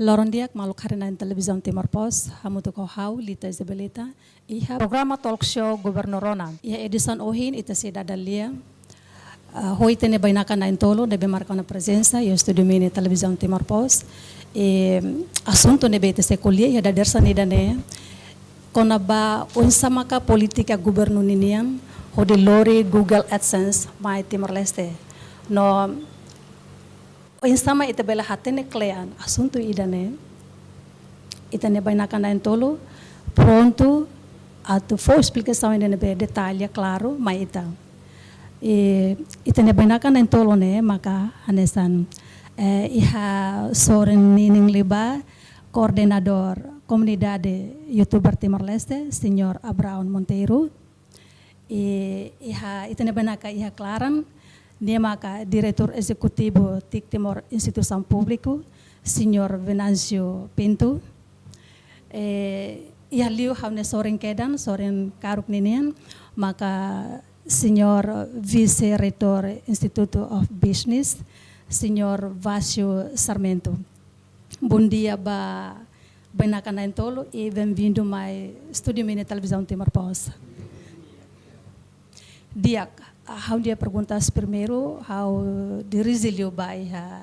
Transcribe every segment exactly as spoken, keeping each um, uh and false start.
Loron di'ak maluk haree-na'in Televizaun Timor Post, hamutuk ho ha'u, Lita Isabelita, iha programa talk show Governu Rona. Iha edisaun ohin ita sei dada lia, ah, ho ita-nia bainaka na'in-tolu ne'ebé marka ona prezensa iha estúdiu mini Televizaun Timor Post. I asuntu ne'ebé ita sei ko'alia iha dadeer-saan ida-ne'e, kona-ba oinsá maka polítika governu ninian hodi lori Google AdSense mai Timor-Leste. No oinsá mak ita bele hatene kle'an asuntu ida-ne'e, ita-nia bainaka na'in-tolu prontu atu fó esplikasaun ida ne'ebé detalle, klaru, mai ita. I ita-nia bainaka na'in-tolu ne'e maka hanesan, eh, iha sorin ninin liubá, koordenadór komunidade youtuber Timor-Leste, Señór Abraão Monteiro. I iha ita-nia bainaka iha klaran, nia maka Diretór Ezekutivu TIC Timor Instituisaun Públiku, Señór Venâncio Pinto. Eh, iha liu ha'u-nia sorin kedan, sorin karuk ninian, maka Señór Vise-Reitór Institute of Business, Señór Vásio Sarmento. Bondia ba bainaka na'in-tolu i benvindu mai estúdiu mini Televizaun Timor Post. Di'ak, ah, ha'u-nia perguntas primeiru, ha'u dirije liu ba iha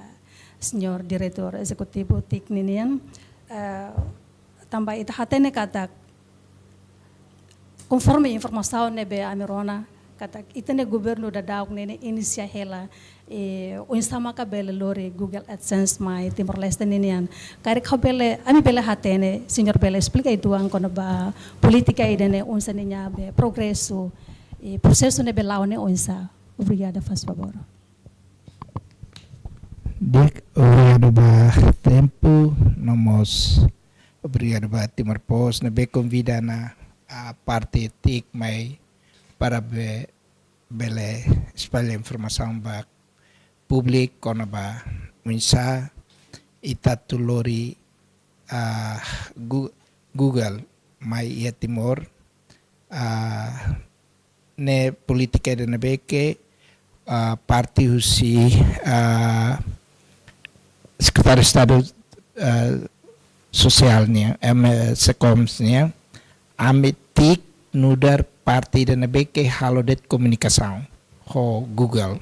Señór Diretór Ezekutivu TIC ninian, eh, tanba ita hatene katak, konforme informasaun ne'ebé ami rona, katak ita-nia governu daudaun ne'e inisia hela, eh, oinsá maka bele lori Google AdSense mai Timor-Leste ninian. Karik ha'u bele, ami bele hatene, señór bele esplika uitoan kona-ba polítika ida-ne'e oinsá ninia be progresu, eh, prosesu ne'ebé la'o ne'e oinsá. Obrigada, faz favor. Di'ak, obrigadu ba tempu, no mós obrigadu ba Timor Post ne'ebé konvida ona parte TIC mai para be, bele espalla informasaun ba públiku kona-ba oinsá ita atu lori, ah, Gu-, Google mai iha Timor, ah, ne'e polítika ida ne'ebé ke, ah, parte husi, ah, Sekretáriu Estadu, ah, Sosiál nian, em, eh, SECOMS nian, ami TIC nu'udar parte ida ne'ebé ke halo de'it komunikasaun ho Google.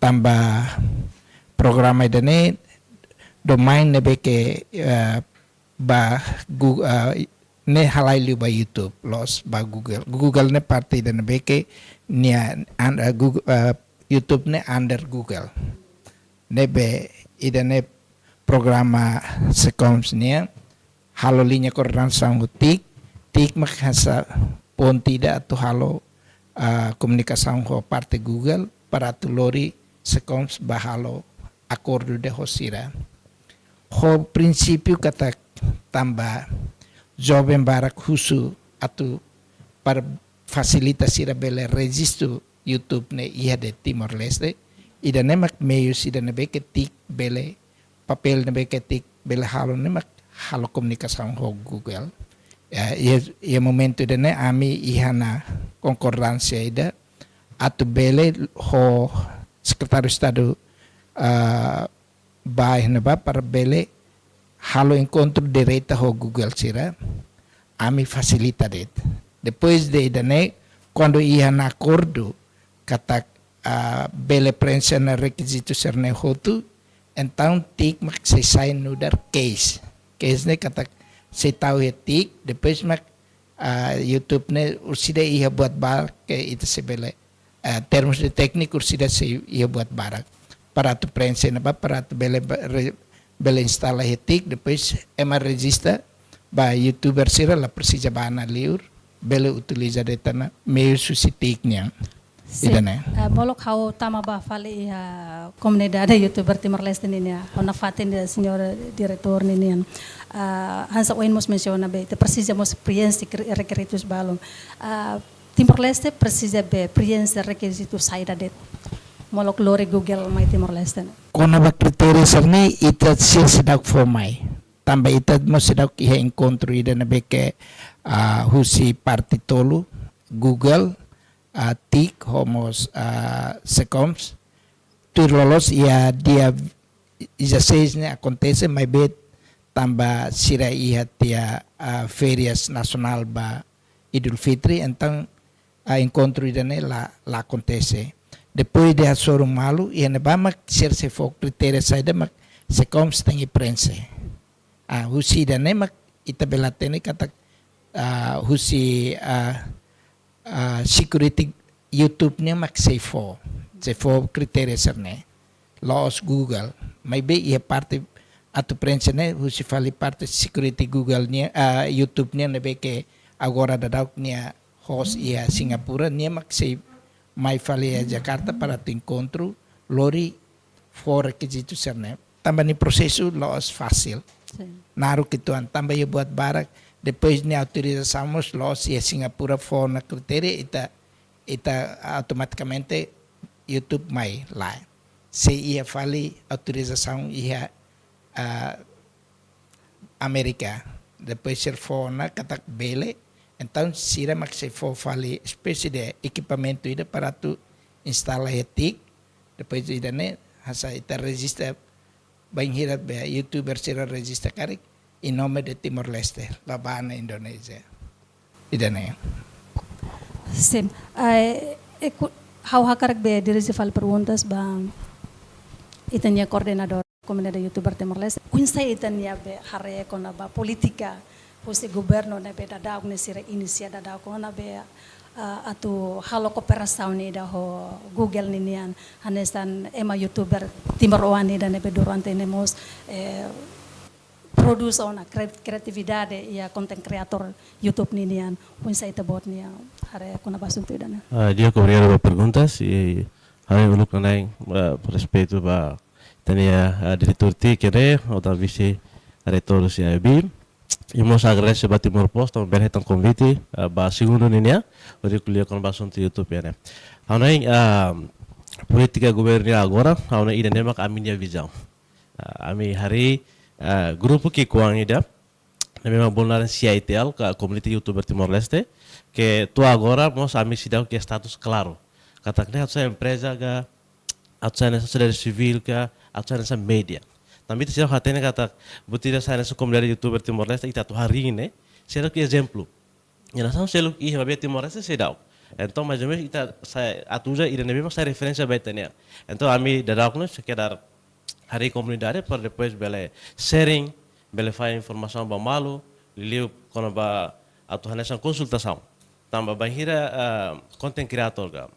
Tanba programa ida-ne'e domain ne'ebé ke, eh, ba Gu-, eh, ne'e halai liu ba YouTube, loos ba Google. Google ne'e parte ida ne'ebé ke nia an-, eh, Google, eh, YouTube ne'e under Google. Ne'ebé ida-ne'e programa SECOMS nian halo liña koordenasaun ho TIC, TIC mak hanesan ponte ida atu halo, ah, komunikasaun ho parte Google para atu lori SECOMS ba halo akordu de'it ho sira. Ho prinsípiu katak tanba joven barak husu atu para fasilita sira bele rejistu YouTube ne'e iha de'it Timor-Leste, ida-ne'e mak meius ida ne'ebé ke TIC bele, papél ne'ebé ke TIC bele halo ne'e mak halo komunikasaun ho Google. Ya, iha, iha momentu ida-ne'e ami iha ona konkordánsia ida atu bele ho Sekretáriu Estadu, ah, ba iha ne'ebá para bele halo enkontru direta ho Google sira, ami fasilita de'it. Depois de ida-ne'e, kuandu iha ona akordu katak, ah, bele preenxe ona rekizitu sira-ne'e hotu, entaun TIC mak sei sai nu'udar case. Case ne'e katak sei tau iha TIC, depois mak, ah, YouTube ne'e orsida iha buat barak ke ita sei bele, ah, termus de tékniku orsida sei iha buat barak. Para atu preenxe ne'ebá, para atu bele ba-, re-, bele instala iha TIC, depois ema rejista ba youtuber sira la presiza ba ona liur, bele utiliza de'it ona meius husi TIC nian. Sin. Ida-ne'e. Eh, molok ha'u tama ba fali iha komunidade youtuber Timor-Leste ninian, ha'u nafatin de'it señór diretór ninian. Ah, hanesan ohin mós mensiona be, ita presiza mós preenxe kri-, rekeritus balun. Ah, Timor-Leste presiza be preenxe rekizitu saida de'it molok lori Google mai Timor-Leste ne'e? Kona-ba kritéria sira-ne'e ita sei seidauk fó mai. Tanba ita mós seidauk iha enkontru ida ne'ebé ke, ah, husi parte tolu, Google, ah, TIC, ho mós, ah, SECOMS. Tuir loloos iha dia dezasseis ne'e akontese, maibé tanba sira iha tiha, ah, férias nasionál ba Idul Fitri, entaun, ah, enkontru ida-ne'e la, la akontese. Depois de hasoru malu, iha ne'ebá mak sira sei fó kritéria saida mak SECOMS tenke preenxe. Ah, husi ida-ne'e mak ita bele hatene katak, ah, husi, ah, ah, security YouTube nian mak sei fó, sei fó kritéria sira-ne'e. La'ós Google. Maibé iha parte atu preenxe ne'e, husi fali parte security Google nian, ah, YouTube nian ne'ebé ke agora daudaun nia host iha Singapura, nia mak sei mai fali iha Jakarta para atu enkontru, lori fó rekizitu sira-ne'e. Tanba nia prosesu la'ós fasil. Sin. Naruk uitoan, tanba iha buat barak, depois nia autorizasaun mós la'ós iha Singapura fó ona kritéria, ita, ita automatikamente YouTube mai, lae. Sei iha fali autorizasaun iha, ah, Amérika. Depois sira fó ona katak bele, entaun sira mak sei fó fali espésie de ekipamentu ida para atu instala iha TIC. Depois ida-ne'e, hanesan ita rejista, bainhira be YouTuber sira rejista karik, em nome de Timor-Leste, la ba ona Indonézia. Ida-ne'e. Sin. Ai, e ku-, ha'u hakarak be dirije fali perguntas ba ita-nia koordenadór komunidade YouTuber Timor-Leste. Oinsá ita-nia be haree kona-ba polítika husi governu ne'ebé daudaun ne'e sira inisia daudaun kona-ba, ah, atu halo kooperasaun ida ho Google ninian, hanesan ema YouTuber timoroan ida ne'ebé durante ne'e mós, eh, prodús ona kre-, kreatividade iha content creator YouTube ninian. Oinsá ita-boot nia haree kona-ba asuntu ida-ne'e? Ah, di'ak, obrigadu ba perguntas. I ha'u uluk hanoin, ah, respeitu ba ita-nia, ah, diretór TIC ne'e, ha'u tan vise-reitór husi AIB. I mós agradese ba Timor Post, tanba bele hetan konvite, ah, ba segundu ninian, hodi ko'alia kona-ba asuntu YouTube ne'e. Ha'u hanoin, ah, polítika governu agora, ha'u hanoin ida-ne'e mak ami-nia vizaun. Ah, ami harii, ah, grupu ki'ikoan ida, ne'ebé mak bolu naran C I T L, ka Community YouTuber Timor-Leste, ke to'o agora mós ami seidauk iha status klaru. Katak ne'e atu sai empreza ka, atu sai hanesan sosiedade sivíl ka, atu sai hanesan média. Tanba ita seidauk hatene katak, buat ida sai hanesan komunidade YouTuber Timor-Leste, ita atu harii ne'e, seidauk ezemplu. Iha nasaun seluk iha, maibé Timor-Leste seidauk. Entaun, mais ou menus, ita sai atu uza ida ne'ebé mak sai referénsia ba ita-nian. Entaun, ami daudaun ne'e sekedar harii komunidade para depois bele sharing, bele fahe informasaun ba malu, liuliu kona-ba atu hanesan konsultasaun. Tanba bainhira, ah, content creator ka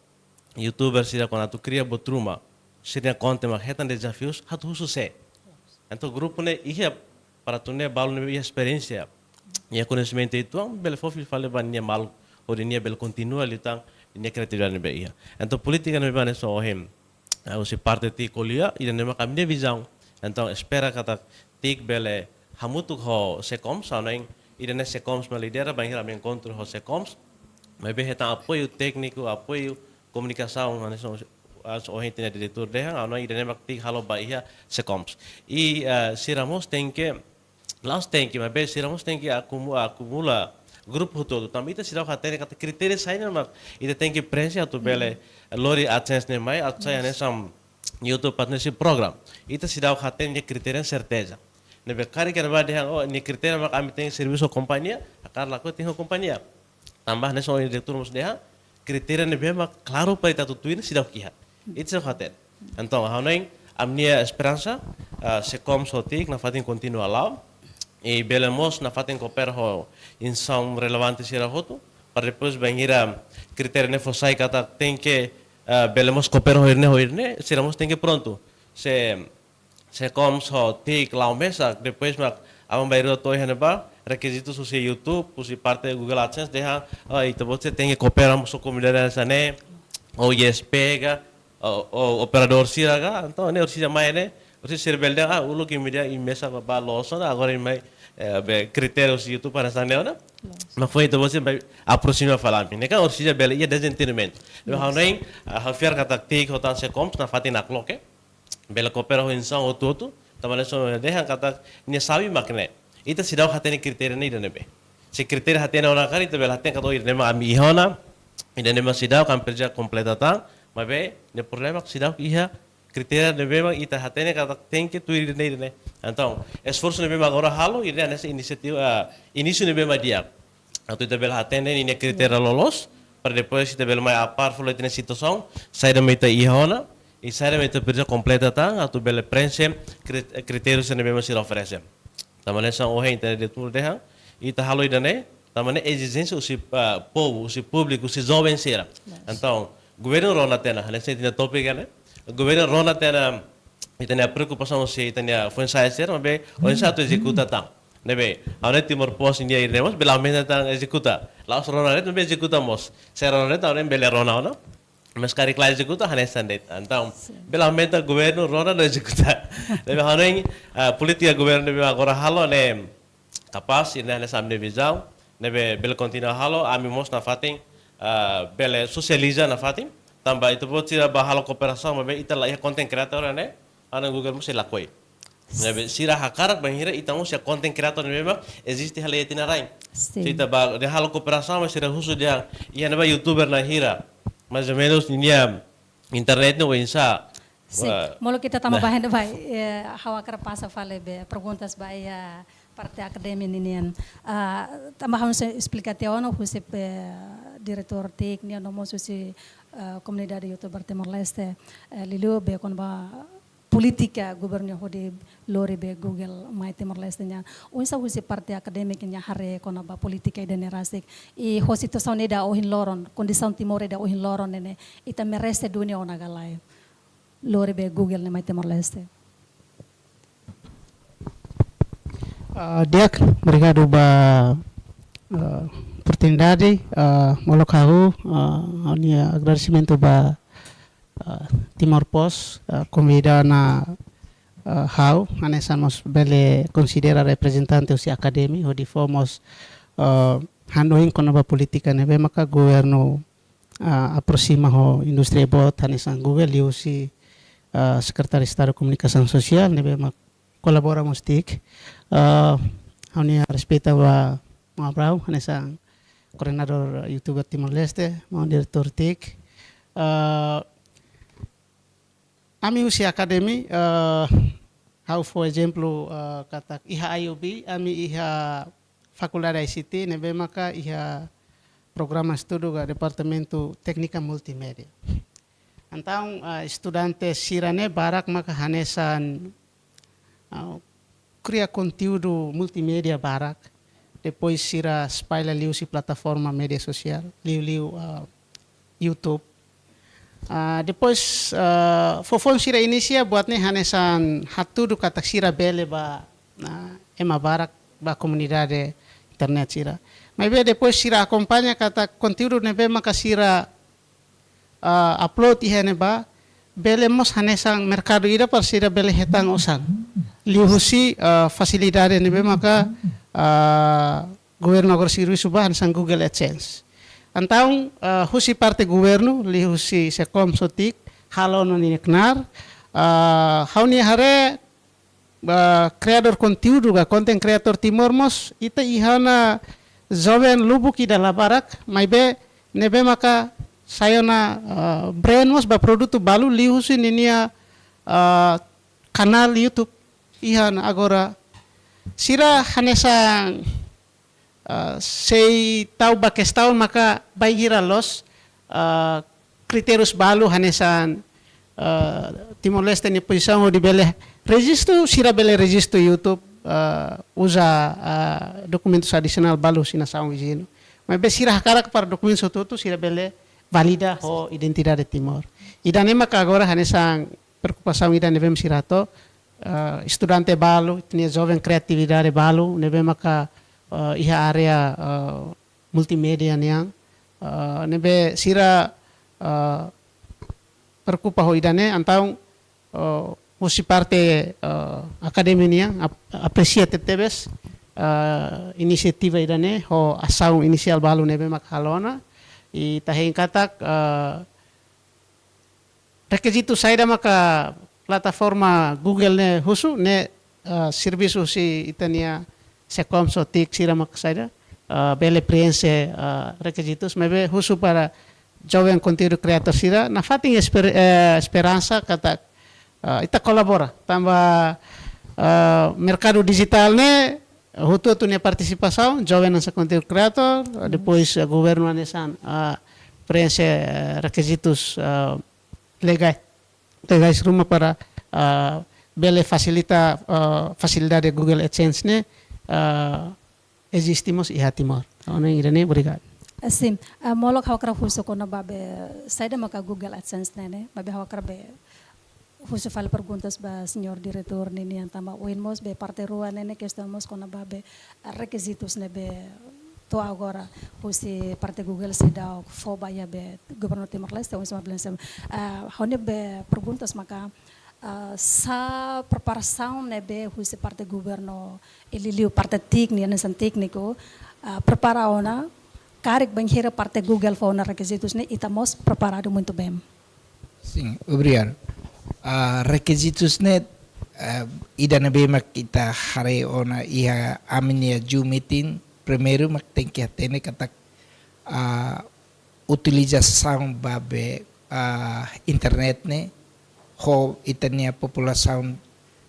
YouTuber sira kuandu atu kria buat ruma, sira-nia konten mak hetan dezafius, atu husu sé? Entaun grupu ne'e iha para atu nune'e balu ne'ebé iha esperiénsia, iha koñesimentu uitoan, bele fó fila fali ba nia maluk, hodi nia bele kontinua liután nia kreatividade ne'ebé iha. Entaun polítika ne'ebé hanesan ohin, ah, husi parte TIC ko'alia, ida-ne'e mak ami-nia vizaun. Entaun espera katak TIC bele hamutuk ho SECOMS, ha'u hanoin ida-ne'e SECOMS mak lidera, bainhira ami enkontru ho SECOMS. Maibé hetan apoiu tékniku, apoiu komunikasaun, hanesan ohin ita-nia diretór dehan, ha'u hanoin ida-ne'e mak TIC halo ba iha SECOMS. I, eh, sira mós tenke, la'ós tenke, maibé sira mós tenke akumu-, akumula grupu hotu-hotu. Tanba ita seidauk hatene katak kritéria saida mak ita tenke preenxe atu bele lori AdSense ne'e mai, atu sai hanesan YouTube Partnership Program. Ita seidauk hatene nia kritéria serteza. Ne'ebé karik ema bá dehan, oh, nia kritéria mak ami tenke servisu ho kompañia, hakarak lakohi tenke ho kompañia. Tanba hanesan ohin diretór mós dehan, kritéria ne'ebé mak klaru para ita atu tuir ne'e seidauk iha. Ita seidauk hatene. Entaun, ha'u hanoin, ami-nia esperansa, ah, SECOMS ho TIC nafatin kontinua la'o. I bele mós nafatin koopera ho instituisaun relevante sira hotu, para depois bainhira kritéria ne'e fó sai katak tenke, ah, bele mós koopera ho ida-ne'e, ho ida-ne'e, sira mós tenke prontu. Se SECOMS ho TIC la'o mesak, depois mak aban-bainrua to'o iha ne'ebá, rekizitu husi YouTube, husi parte Google AdSense, dehan, oh, ita-boot sira tenke koopera mós ho komunidade hanesan ne'e, ou I S P ka, ou, ou operadór sira ka, entaun ne'e orsida mai ne'e, orsida sira bele dehan, ah, uluk imi dehan imi mesak ba, ba loos ona, agora imi mai, eh, be kritéria husi YouTube hanesan ne'e ona. Loos. Mak foin ita-boot sira mai aproxima fali ami. Ne'e kan orsida bele iha dezentendimentu. Loos. Ha'u hanoin, ah, ha'u fiar katak TIC ho tan SECOMS nafatin nakloke. Bele koopera ho instituisaun hotu-hotu, tanba hanesan ohin dehan katak nia xave mak ne'e. Ita seidauk hatene kritéria ne'e ida ne'ebé. Se kritéria hatene ona karik, ita bele hatene katak, oh, ida ne'e mak ami iha ona, ida ne'e mak seidauk, ami presiza kompleta tan, maibé nia problema seidauk iha kritéria ne'ebé mak ita hatene katak tenke tuir ida-ne'e, ida-ne'e. Entaun, esforsu ne'ebé mak agora halo, ida-ne'e hanesan inisiativa, ah, inísiu ne'ebé mak di'ak. Atu ita bele hatene ninia kritéria loloos, para depois ita bele mai apár fali ita-nia situasaun, saida mak ita iha ona, i saida mak ita presiza kompleta tan, atu bele prenxe kri-, kritériu sira ne'ebé mak sira oferese. Tanba hanesan ohin ita-nia diretór dehan, ita halo ida-ne'e, tanba ne'e ezijénsia husi, ah, povu, husi públiku, husi joven sira. Yes. Entaun, governu rona tiha ona, hanesan ita-nia tópiku ne'e. Governu rona tiha ona, ita-nia preokupasaun husi ita-nia foin-sa'e sira, maibé oinsá atu ezekuta tan. Ne'ebé, ha'u hanoin Timor Post nian ida-ne'e mós, bele aumenta tan ezekuta. La'ós rona de'it, maibé ezekuta mós. Se rona de'it, ha'u hanoin bele rona ona. Mas karik la ezekuta, hanesan de'it. Entaun, sin, bele aumenta governu rona no ezekuta. Ne'ebé ha'u hanoin, ah, polítika governu ne'ebé agora halo ne'e kapás, i ne'e hanesan ami-nia vizaun, ne'ebé bele kontinua halo, ami mós nafatin, ah, bele sosializa nafatin. Tanba ita-boot sira bá halo kooperasaun, maibé ita la iha content creator ne'e, ha'u hanoin Google mós sei lakohi. Ne'ebé sira hakarak bainhira ita mós iha content creator ne'ebé mak eziste hela iha ita-nia rain. Sin. Se ita bá dehan halo kooperasaun, mas sira husu dehan, iha ne'ebá youtuber na'in hira, mais ou menus ninia internet ne'e oinsá. Sin. Wah. Molok ita tama, nah, ba iha ne'ebá, eh, ha'u hakarak pasa fali be perguntas ba iha parte akademia ninian. Ah, tanba ha'u sei esplika tiha ona husi be diretór TIC nian no mós husi, eh, komunidade youtuber Timor-Leste, eh, liuliu be kona-ba polítika governu hodi lori be Google mai Timor-Leste nian. Oinsá husi parte akadémika nia haree kona-ba polítika ida-ne'e rasik. I ho situasaun ida ohin loron, kondisaun Timor ida ohin loron ne'e ne'e, ita merese duni ona ka lae? Lori be Google ne'e mai Timor-Leste. Ah, di'ak, obrigadu ba, ah, oportunidade, ah, molok ha'u, ah, ha'u-nia agradesimentu ba ah, Timor Post, ah, konvida ona, ah, ha'u, hanesan mós bele konsidera reprezentante husi akademia, hodi fó mós, ah, hanoin kona-ba polítika ne'ebé maka governu, ah, aproxima ho indústria boot, hanesan Google, liuhusi, ah, Sekretáriu Estadu Komunikasaun Sosiál, ne'ebé mak kolabora mós TIC. Ah, ha'u-nia respeita ba Maun Abraham, hanesan koordenadór youtuber Timor-Leste, maun diretór TIC. Ah, ami husi akademia, ah, ha'u fó ezemplu, ah, katak iha I U B, ami iha Fakuldade I C T, ne'ebé maka iha programa estudu ka departamentu téknika multimédia. Entaun, ah, estudante sira-ne'e barak maka hanesan, ah, kria konteúdu multimédia barak, depois sira espalla liuhusi plataforma média sosiál, liuliu, ah, YouTube. Ah, depois, ah, foufoun sira inisia buat ne'e hanesan hatudu katak sira bele ba, ah, ema barak ba komunidade internet sira. Maibé depois sira akompaña katak konteúdu ne'ebé maka sira, ah, upload iha ne'ebá, bele mós hanesan merkadu ida para sira bele hetan osan. Liuhusi, ah, fasilidade ne'ebé maka, ah, governu agora servisu ba hanesan Google AdSense. Entaun, ah, husi parte governu, liuhusi SECOMS ho TIC, halo ona ninia knaar, ah, ha'u-nia haree, ba kriadór konteúdu ka content creator Timor mós, ita iha ona joven lubuk ida la barak, maibé ne'ebé maka sai ona, ah, brand mós ba produtu balu liuhusi ninia, ah, kanál YouTube iha ona agora. Sira hanesan, ah, sei tau ba kestaun maka bainhira loos, ah, kritérius balu hanesan, ah, Timor-Leste nia pozisaun hodi bele rejistu, sira bele rejistu YouTube, ah, uza, ah, dokumentus adisionál balu husi nasaun viziñu. Maibé sira hakarak para dokumentus hotu-hotu sira bele valida ho identidade Timor. Ida-ne'e maka agora hanesan preokupasaun ida ne'ebé sira hato'o, ah, estudante balu, ita-nia joven kriatividade balu, ne'ebé maka, ah, iha área, ah, multimédia nian, ah, ne'ebé sira, ah, preokupa ho ida-ne'e, entaun, ah, husi parte, ah, akademia nian, ap-, apresia tebetebes, ah, inisiativa ida-ne'e, ho asaun inisiál balu ne'ebé mak halo ona, i ita hein katak, ah, rekizitu saida maka plataforma Google ne'e husu, ne'e, ah, servisu husi ita-nia SECOMS ho TIC sira maka saida, ah, bele preenxe, ah, rekizitus, maibé husu para joven konteúdu kreatór sira, nafatin esper-, eh, esperansa katak, Ah, ita kolabora tanba, ah, merkadu dijitál ne'e hotu-hotu nia partisipasaun, joven hanesan content creator, depois, ah, governu hanesan, ah, preenxe, eh, rekizitus, ah, legais, legais ruma para, ah, bele fasilita, ah, fasilidade Google AdSense ne'e, ah, eziste mós iha Timor. Entaun, ida-ne'e, obrigadu. Ah, sin, ah, molok ha'u hakarak husu kona-ba be saida maka Google AdSense ne'e, ne'e, maibé ha'u hakarak be husu fali perguntas ba señór diretór ninian tanba ohin mós be parte rua ne'e, ne'e kestaun mós kona-ba be, ah, rekizitus ne'ebé to'o agora husi parte Google seidauk fó ba iha be governu Timor-Leste, oinsá mak bele sem. Ah, ha'u-nia be perguntas maka, ah, sá preparasaun ne'ebé husi parte governu, liuliu parte TIC nian, hanesan tékniku, ah, prepara ona, karik bainhira parte Google fó ona rekizitus ne'e, ita mós preparadu muito bem. Sin, obrigadu. Ah, rekizitus ne'e, ah, ida ne'ebé mak ita haree ona iha ami-nia Zoom meeting, primeiru mak tenke hatene katak, ah, utilizasaun ba be, ah, internet ne'e, ho ita-nia populasaun,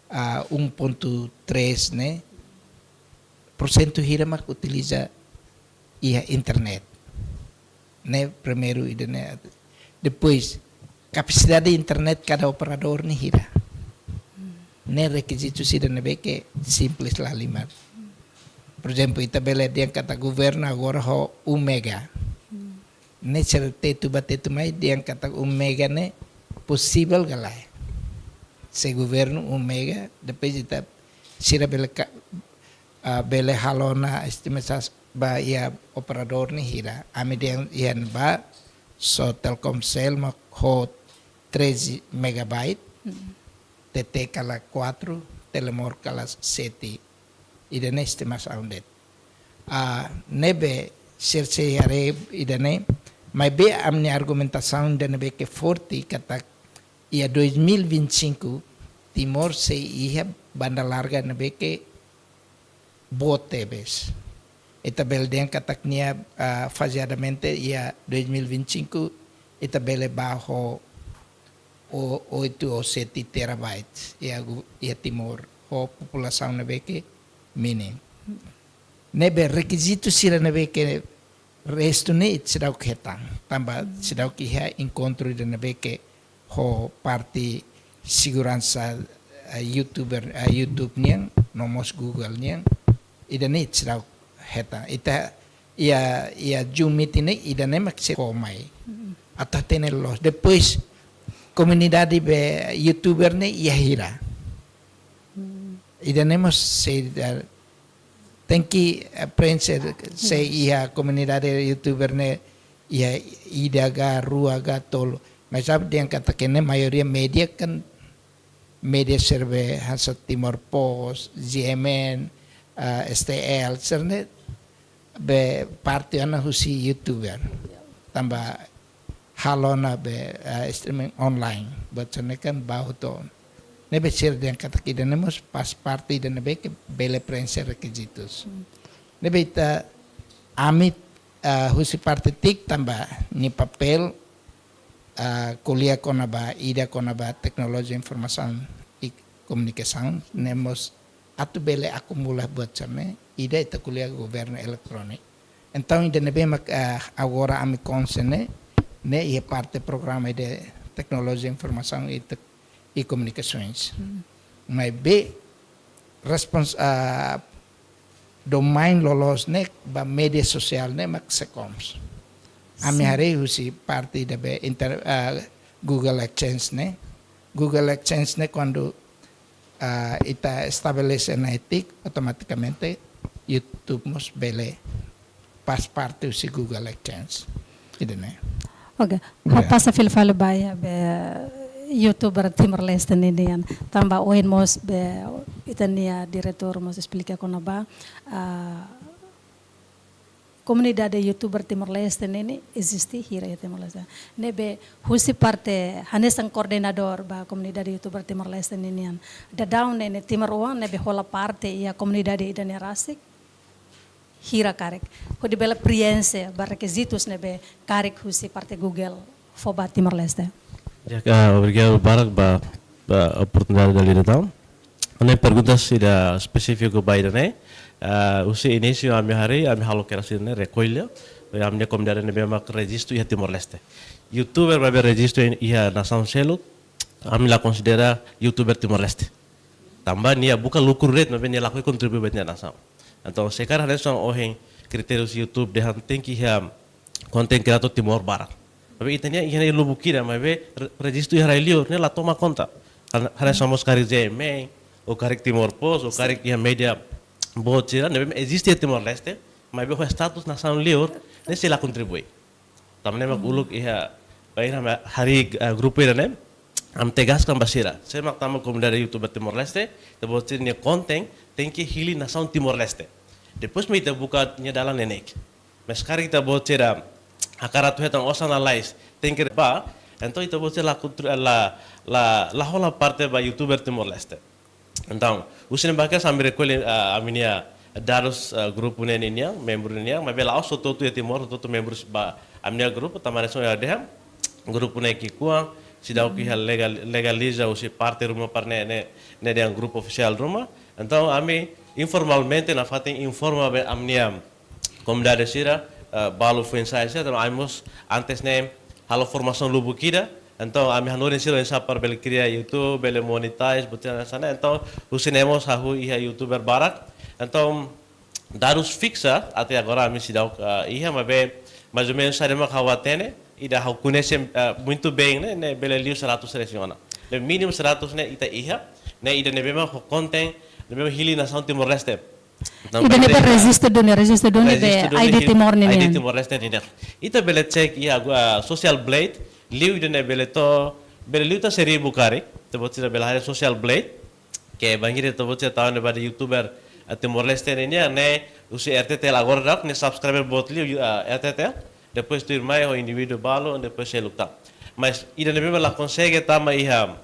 ah, um ponto três ne'e, porsentu hira mak utiliza iha internet. Ne'e primeiru ida-ne'e. Depois, kapasidade internet kada operadór ne'e hira. Ne'e rekizitus ida ne'ebé ke simples lahalimar. Por ezemplu, ita bele dehan katak governu agora ho um mega. Ne'e sira tetu ba tetu mai dehan katak um mega ne'e posivel ka lae. Se governu um mega, depois ita sira bele ka, ah, bele halo ona estimasaun ba iha operadór ne'e hira. Ami dehan iha ne'ebá, só Telkomcel mak ho treze megabyte, TT kala quatro, Telemor kala sete. Ida-ne'e estimasaun de'it. Ah, ne'ebé sira sei haree ida-ne'e, maibé ami-nia argumentasaun ida ne'ebé ke forte katak iha dois mil e vinte e cinco, Timor sei iha banda larga ne'ebé ke boot tebes. Ita bele dehan katak nia, ah, fazeadamente iha dois mil e vinte e cinco, ita bele bá ho, ho oito ou sete terabytes iha gu-, iha Timor, ho populasaun ne'ebé ke mínimu. Ne'ebé rekizitu sira ne'ebé ke restu ne'e ita seidauk hetan. Tanba seidauk iha enkontru ida ne'ebé ke ho parte seguransa, eh, YouTuber, eh, YouTube nian, no mós Google nian. Ida-ne'e ita seidauk hetan. Ita iha, iha Zoom meeting ne'e, ida-ne'e mak sei fó mai. Atu hatene loos. Depois, komunidade be YouTuber ne'e iha hira. Ida-ne'e mós sei, eh, tenke, eh, preenxe se iha komunidade YouTuber ne'e iha ida ka, rua ka, tolu. Mas sabe dehan katak ne'e maioria média kan, média sira be hanesan Timor Post, G M N, ah, S T L, sira-ne'e be parte ona husi YouTuber. Tanba halo ona be, eh, streaming online. Buat sira-ne'e kan bahu to. Ne'ebé sira dehan katak ida-ne'e mós faz parte ida ne'ebé ke bele preenxe rekizitus. Ne'ebé ita ami, eh, husi parte TIC tanba nia papél, eh, ko'alia kona-ba, ida kona-ba teknolojia informasaun i komunikasaun, ne'e mós atu bele akumula buat sira-ne'e, ida ita ko'alia governu eletróniku. Entaun, ida ne'ebé mak, ah, agora ami konsen ne'e, ne'e iha parte programa de teknolojia informasaun i tek-, i komunikasoens. Maibé respons-, ah, domain loloos ne'e ba média sosiál ne'e mak SECOMS. Ami haree husi parte ida be inter-, ah, Google AdSense ne'e. Google AdSense ne'e kuandu ah, ita estabelese ona iha TIC, automatikamente YouTube mós bele faz parte husi Google AdSense. Ida-ne'e. Oke, ha'u pasa fila fali ba iha be YouTuber Timor-Leste ninian. Tanba ohin mós be ita-nia diretór mós esplika kona-ba, ah, komunidade YouTuber Timor-Leste ne'e eziste hira iha Timor-Leste. Ne'ebé husi parte hanesan koordenadór ba komunidade YouTuber Timor-Leste ninian. Daudaun ne'e timoroan ne'ebé hola parte iha komunidade ida-ne'e rasik hira karik. Hodi bele preenxe ba rekizitus ne'ebé karik husi parte Google fó ba Timor-Leste. Ya, ah, obrigadu barak ba ba oportunidade dala ida tan. Ne'e pergunta sira espesífiku ba ida-ne'e. Ah, husi inísiu ami harii, ami halo kedas ida-ne'e rekolla. Ami-nia komunidade ne'ebé mak rejistu iha Timor-Leste. YouTuber maibé rejistu iha nasaun seluk, ami la konsidera YouTuber Timor-Leste. Tanba nia buka lukru de'it, maibé nia lakohi kontribui ba ita-nia nasaun. Entaun, se karik hanesan ohin kritériu YouTube dehan tenke iha content creator Timor barak. Maibé ita-nia iha ne'e lubuk ida, maibé re-, rejistu iha rai-liur, ne'e la toma konta. Kan hanesan mós karik G M A, ou karik Timor Post, ou karik iha média boot sira, ne'ebé eziste iha Timor-Leste, maibé ho status nasaun liur, ne'e sei la kontribui. Tanba ne'e mak uluk iha, bainhira ami harii, eh, grupu ida-ne'e, ami tegaskan ba sira. Sé mak tama komunidade YouTuber Timor-Leste, ita-boot sira-nia content tenke hili nasaun Timor-Leste. Depois mak ita buka nia dalan neineik. Mas karik ita-boot sira hakarak atu hetan osan lalais, tenke ba, entaun ita-boot sira la kontri-, la, la, la hola parte ba YouTuber Timor-Leste. Entaun, husi ne'ebá kedas ami rekolla, ah, ami-nia dadus, ah, grupu ne'e ninian, membru ninian, maibé la'ós hotu-hotu iha Timor, hotu-hotu membru ba ami-nia grupu, tanba hanesan ohin ha'u dehan, grupu ne'e ki'ikoan, seidauk iha legal-, legaliza husi parte ruma para ne'e, ne'e, ne'e dehan grupu ofisiál ruma. Entaun, ami informalmente nafatin informa ba ami-nia komunidade sira, eh, balu foin-sa'e sira, tanba ami mós antes ne'e halo formasaun lubuk ida. Entaun, ami hanorin sira oinsá para bele kria YouTube, bele monetize, buat sira hanesan ne'e. Entaun, husi ne'e mós hahú iha YouTuber barak. Entaun, dadus fiksa, até agora ami seidauk, eh, iha, maibé, mais ou menos, saida mak ha'u hatene, ida ha'u koñese, eh, muito bem, ne'e, ne'e bele liu seratus reis ona. Ne'e mínimu seratus ne'e ita iha, ne'e ida ne'ebé mak ho content, ne'ebé mak hili nasaun Timor-Leste. Entaun, ida ne'ebé bele rejistu duni, rejistu duni be rejistu duni I D hili Timor I D ninian. Timor-Leste ninian. Ita bele cek iha, ah, Social Blade, liu ida-ne'e bele to'o, bele liu to'o seribu karik, ita-boot sira bele haree Social Blade, ke bainhira ita-boot sira tau ne'ebá dehan YouTuber, ah, Timor-Leste ninian, ne'e husi R T T L agora daudaun, ne'e subscriber boot liu, ah, R T T L, depois tuirmai ho indivíduu balu, depois seluk tan. Mas ida ne'ebé la konsege tama iha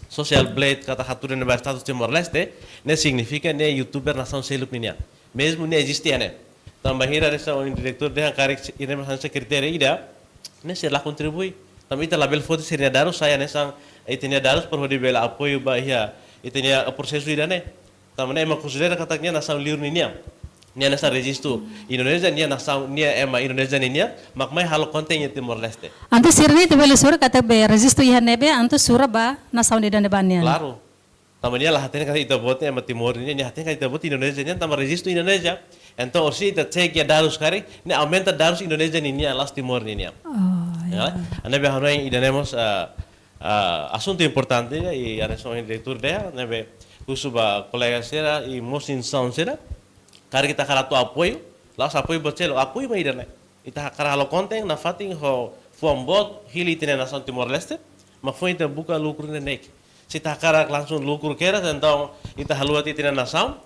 Social Blade katak hatudu ne'ebá status Timor-Leste, ne'e signifika ne'e YouTuber nasaun seluk ninian. Mezmu ne'e eziste iha ne'e. Tanba bainhira hanesan ohin diretór dehan karik se-, ida-ne'e mak hanesan kritériu ida, ne'e sei la kontribui. Tanba ita labele foti sira-nia dadus, sai hanesan ita-nia dadus para hodi bele apoiu ba iha ita-nia prosesu ida-ne'e. Tanba ne'e ema konsidera katak nia nasaun liur ninian. Nia hanesan rejistu Indonézia, nia nasaun, nia ema Indonézia ninian, mak mai halo content iha Timor-Leste. Entaun sira-ne'e ita bele sura katak be rejistu iha ne'ebé, entaun sura ba nasaun ida ne'ebá nian. Klaru. Tanba nia la hatene katak ita-boot ema Timor ninian, nia hatene katak ita-boot Indonézia nian, tanba rejistu Indonézia. Entaun, orsida ita cek iha dadus karik, ne'e aumenta dadus Indonézia ninian, la'ós Timor ninian. Oh, ya. Ya. Ne'ebé hanoin ida-ne'e mós, ah, ah, asuntu importante, ya, i hanesan ohin diretór dehan, ne'ebé husu ba kolega sira, i mós instituisaun sira, karik ita hakarak atu apoiu, la'ós apoiu buat seluk, apoiu mak ida-ne'e. Ita hakarak halo content, nafatin ho fuan boot, hili ita-nia nasaun Timor-Leste, mak foin ita buka lukru neineik. Se ita hakarak langsung lukru kedas, entaun ita haluha tiha ita-nia nasaun,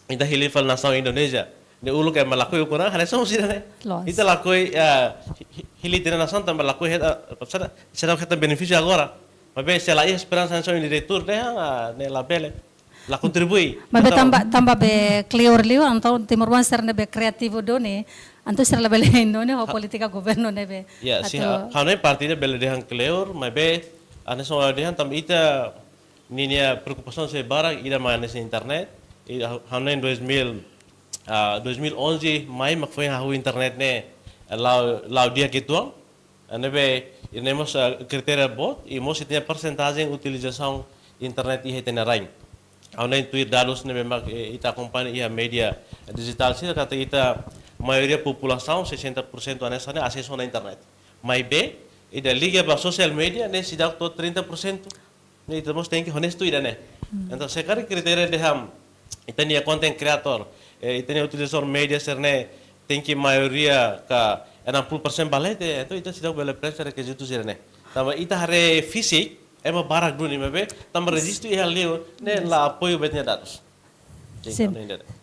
ita hili fali nasaun Indonézia. Ne'e uluk ema lakohi ukuran, hanesan husi ida-ne'e. Loos. Ita lakohi, ah, hi-, hi-, hili ita-nia nasaun tanba lakohi hetan, ah, seidauk, seidauk hetan benefísiu agora. Maibé se la iha esperansa hanesan ohin diretór dehan, ah, ne'e labele. La kontribui. Maibé entaun tanba, tanba be kleur liu, entaun timoroan sira ne'ebé kriativu duni, entaun sira labele hein duni ho polítika governu ne'ebé. Ya, sin, atu ha-, ha'u hanoin parte ida bele dehan kleur, maibé hanesan ohin dehan tanba ita ninia preokupasaun sei barak ida mak hanesan internet. I ha-, ha'u hanoin dois mil, ah, dois mil onze mai mak foin hahú internet ne'e la'o, la'o di'ak uitoan. Ne'ebé, i ne'e mós, ah, kritériu boot, i mós ita-nia persentajen utilizasaun internet iha ita-nia rain. Ha'u hanoin tuir dadus ne'ebé mak, eh, ita akompaña iha média dijitál sira katak ita maioria populasaun, sessenta por cento hanesan ne'e asesu ona internet. Maibé, ida liga ba social media, ne'e seidauk to'o trinta por cento. Ne'e ita mós tenke honestu ida-ne'e. Hmm. Entaun, se karik kritériu dehan, ita-nia content creator, eh, ita-nia utilizadór média sira-ne'e, tenke maioria ka enam puluh persen ba leten, entaun ita seidauk bele preenxe rekizitu sira-ne'e. Tanba ita haree fisik, ema barak duni maibé, tanba rejistu iha liur, ne'e la apoiu ba ita-nia dadus. Sin. Sin, entaun ida-ne'e.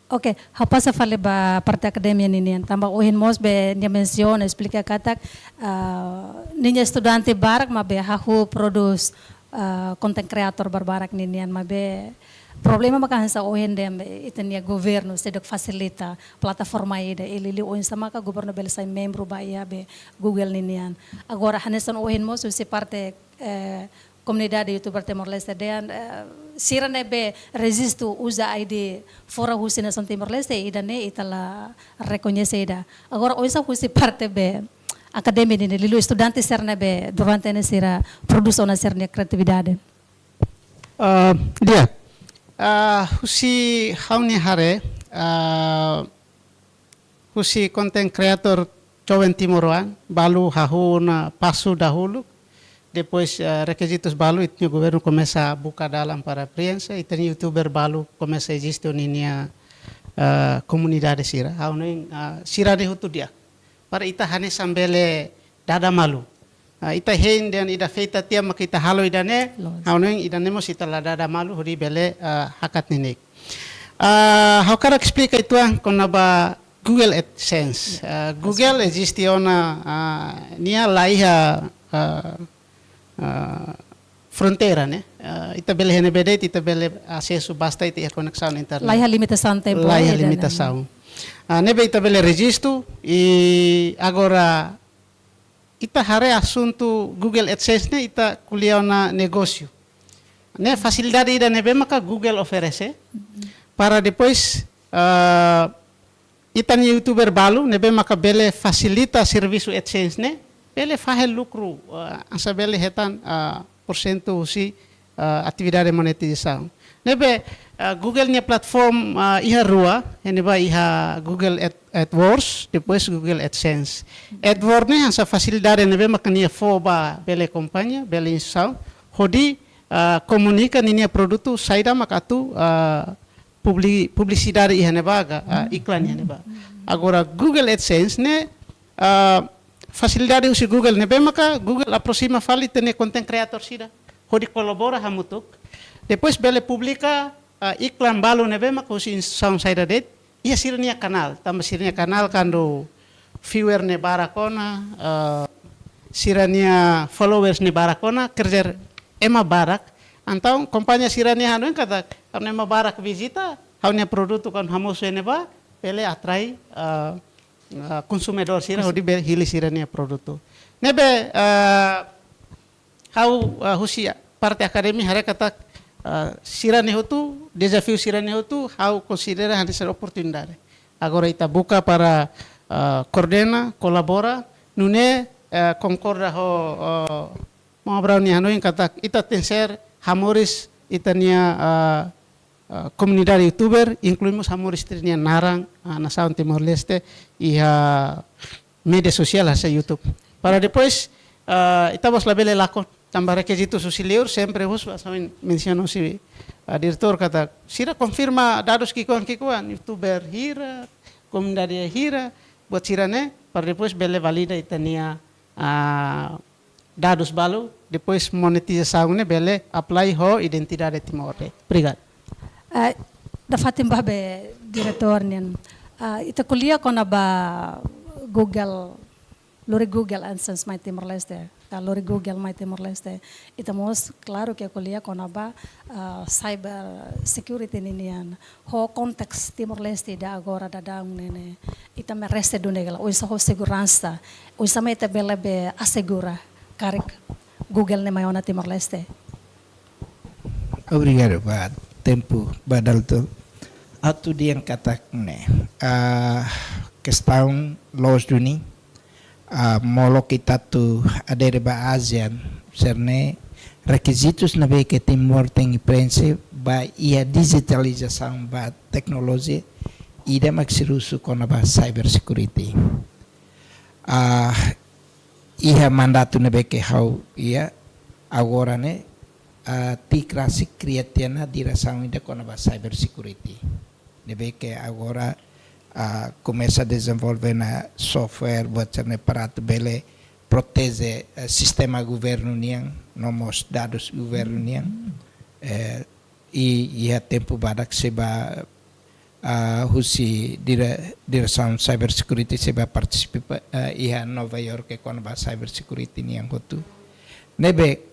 Oke, ha'u pasa fali ba parte akademia ninian. Tanba ohin mós be nia mensiona, esplika katak, ah, ninia estudante barak mak be hahú prodús, ah, content creator barbarak ninian, maibé problema maka hanesan ohin dehan be ita-nia governu seidauk fasilita plataforma ida, i liuliu oinsá maka governu bele sai membru ba iha be Google ninian. Agora hanesan ohin mós husi parte, eh, komunidade youtuber Timor-Leste dehan, eh, sira ne'ebé rejistu uza I D fora husi nasaun Timor-Leste, ida-ne'e ita la rekoñese ida. Agora, oinsá husi parte be akademia nian, liuliu estudante sira ne'ebé durante ne'e sira prodús ona sira-nia kreatividade? Ah, di'ak. Ah, husi ha'u-nia haree, ah, husi content creator joven timoroan, balu hahú ona pasu dahuluk, depois, ah, rekizitus balu, ita-nia governu komesa buka dalan para prensa, ita-nia youtuber balu komesa eziste ninia, ah, komunidade sira. Ha'u hanoin, ah, sira-ne'e hotu di'ak. Para ita hanesan bele dada malu. Ah, ita hein dehan ida feita tiha maka ita halo ida-ne'e, Loos. Ha'u hanoin ida-ne'e mós ita la dada malu, hodi bele, ah, hakat neineik. Ah, ha'u hakarak esplika uitoan kona-ba Google AdSense. Ah, Google eziste ona, ah, nia la iha, ah, ah, fronteira, ne'e? Ah, ita bele iha ne'ebé de'it, ita bele asesu basta ita iha koneksaun internet. La iha limitasaun tempu, La iha ida-ne'e. limitasaun. Ah, ne'ebé ita bele rejistu, i agora ita haree asuntu Google AdSense ne'e ita ko'alia ona negósiu. Ne'e fasilidade ida ne'ebé maka Google oferese. Para depois, ah, ita-nia youtuber balu ne'ebé maka bele fasilita servisu AdSense ne'e, bele fahe lukru, ah, hanesan bele hetan, ah, porsentu husi, ah, atividade monetizasaun. Ne'ebé, ah, Google nia platform, ah, iha rua, iha ne'ebá iha Google Ad-, AdWords, depois Google AdSense. AdWords ne'e hanesan fasilidade ne'ebé maka nia fó ba bele kompañia, bele instituisaun, hodi, ah, komunika ninia produtu saida mak atu, ah, publi-, publisidade iha ne'ebá ka, ah, iklan iha ne'ebá. Agora Google AdSense ne'e, ah, fasilidade husi Google ne'ebé maka Google aproxima fali ita-nia content creator sira hodi kolabora hamutuk. Depois bele publika, ah, iklan balu ne'ebé maka husi instituisaun saida de'it iha sira-nia kanál, tanba sira-nia kanál kuandu viewer ne'e barak ona, ah, sira-nia followers ne'e barak ona, quer dizer, ema barak. Entaun, kompañia sira-ne'e hanoin katak, karena ema barak vizita, ha'u-nia produtu kuandu hamosu iha ne'ebá, bele atrai, ah, ah, konsumidór sira, Konsu- hodi be hili sira-nia produtu. Ne'ebé, ah, ha'u, ah, husi parte akademia haree katak, ah, sira-ne'e hotu, dezafiu sira-ne'e hotu, ha'u konsidera hanesan oportunidade. Agora ita buka para, ah, koordena, kolabora, nune'e, ah, konkorda ho, ah, Maun Abrão nia hanoin katak ita tenkesér hamoris ita-nia, ah, ah, komunidade youtuber, inklui mós hamoris ita-nia naran, ah, nasaun Timor-Leste, iha média sosiál hanesan YouTube. Para depois, ah, ita mós labele lakon, tanba rekizitu husi liur, sempre husu, hanesan mensiona husi, ah, diretór katak, sira konfirma dadus ki'ikoan-ki'ikoan, youtuber hira, komunidade hira, buat sira-ne'e, para depois bele valida ita-nia, ah, dadus balu, depois monetizasaun ne'e bele apply ho identidade Timor de'it. Obrigadu. Eh, nafatin ba be diretór nian. Ah, ita ko'alia kona-ba Google, lori Google AdSense mai Timor-Leste, ka lori Google mai Timor-Leste. Ita mós, klaru ke ko'alia kona-ba, ah, cyber security ninian. Ho konteks Timor-Leste ida agora daudaun ne'e ne'e, ita merese duni hela, oinsá ho seguransa, oinsá mak ita bele be asegura karik Google ne'e mai ona Timor-Leste. Obrigadu ba tempu, ba Dalton. Atu dehan katak ne'e, ah, kestaun loos duni, ah, molok ita atu adere ba ASEAN, sira-ne'e rekizitus ne'ebé ke Timor tenke preenxe ba iha dijitalizasaun ba teknolojia, ida mak sira husu kona-ba cyber security. Ah, iha mandatu ne'ebé ke ha'u iha agora ne'e, ah, ti krasi kria tiha ona diresaun ida kona-ba cyber security. Ne'ebé ke agora, ah, komesa dezenvolve ona software, buat sira-ne'e para atu bele proteje, eh, sistema governu nian, no mós dadus governu nian. Eh, i, iha tempu badak sei ba, ah, husi dire-, diresaun cyber security sei ba partisipa, eh, iha Nova York kona-ba cyber security nian hotu. Ne'ebé,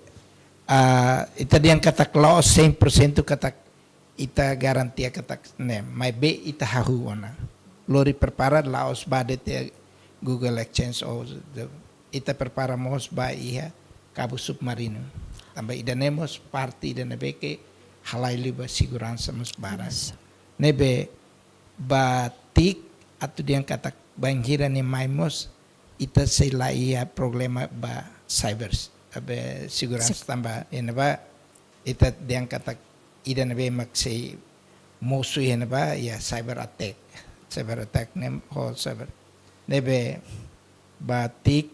ah, ita dehan katak la'ós cem por cento katak ita garantia katak ne'e, maibé ita hahú ona. Lori prepara la'ós ba de'it Google AdSense ou de-, ita prepara mós ba iha kabu submarinu. Tanba ida-ne'e mós parte ida ne'ebé ke halai liu ba seguransa mós barak. Ne'ebé ba TIC atu dehan katak bainhira nia mai mós ita sei la iha problema ba cyber, be seguransa tanba iha ne'ebá ita dehan katak ida ne'ebé mak sei mosu iha ne'ebá iha cyber attack. Cyber attack ne'e ho cyber. Ne'ebé ba TIC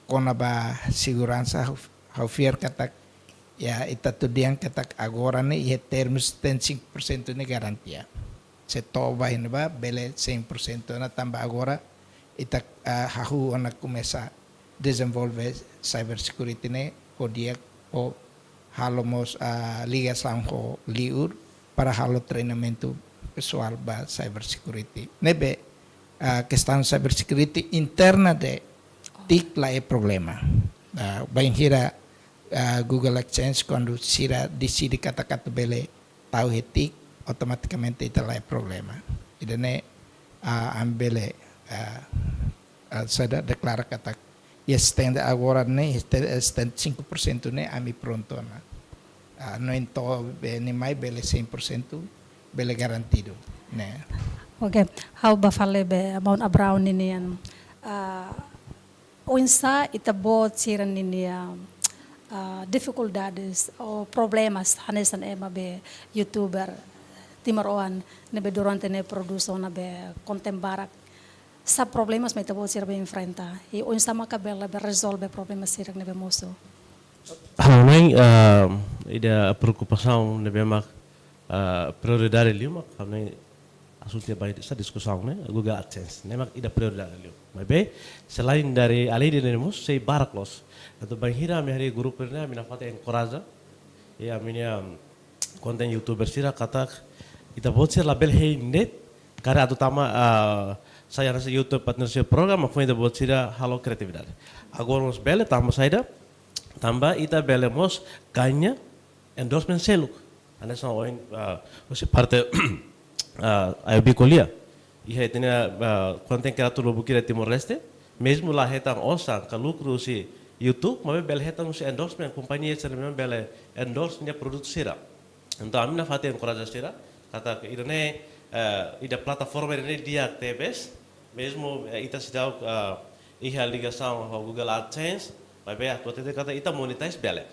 kona-ba seguransa ha'u, ha'u fiar katak ita atu dehan katak agora ne'e iha termus setenta e cinco por cento ne'e garantia. Se to'o ba iha ne'ebá bele cem por cento ona tanba agora ita hahú ona komesa dezenvolve cyber security ne'e ho di'ak ho halo mós ligasaun ho liur para halo treinamentu pesoál ba cyber security. Ne'ebé kestaun cyber security interna de TIC la iha problema. Bainhira Google AdSense kuandu sira deside katak atu bele tau iha TIC, automatikamente ita la iha problema. Ida-ne'e ami bele saida deklara katak iha setenta agora ne'e setenta e cinco por cento ne'e ami prontu ona. No entantu be nia mai bele cem por cento bele garantidu ne'e. Oke, ha'u ba fali be maun Abraão ninian. Oinsá ita-boot sira ninia difikuldades ou problemas hanesan ema be youtuber timoroan ne'ebé durante ne'e produsaun ne'ebé konten barak. Sá problemas mak ita-boot sira be enfrenta i oinsá maka bele be rezolve problema sira ne'ebé mosu? Ha'u hanoin ida preokupasaun ne'ebé mak prioridade liu mak ha'u hanoin asuntu ba ita diskusaun ne'e Google AdSense ne'e mak ida prioridade liu. Maibé selain dari além de ne'e mós sei barak loos. Entaun bainhira ami harii grupu ne'e ami nafatin enkoraja ami-nia konten youtuber sira katak ita-boot sira labele hein de'it karik atu tama sai hanesan YouTube Partnership Program mak foin ita-boot sira halo kreatividade. Agora mós bele tanba saida, tanba ita bele mós gaña endorsement seluk. Hanesan ohin husi parte A I B ko'alia. Iha ita-nia konten kreator lubuk ida Timor-Leste, mezmu la hetan osan ka lukru husi YouTube, maibé bele hetan husi endorsement kompañia sira ne'ebé bele endorse nia produtu sira. Entaun ami nafatin enkoraja sira katak ida-ne'e ida plataforma ida-ne'e di'ak tebes, mezmu ita seidauk iha ligasaun ho Google AdSense, maibé atu hatete katak ita monetize bele.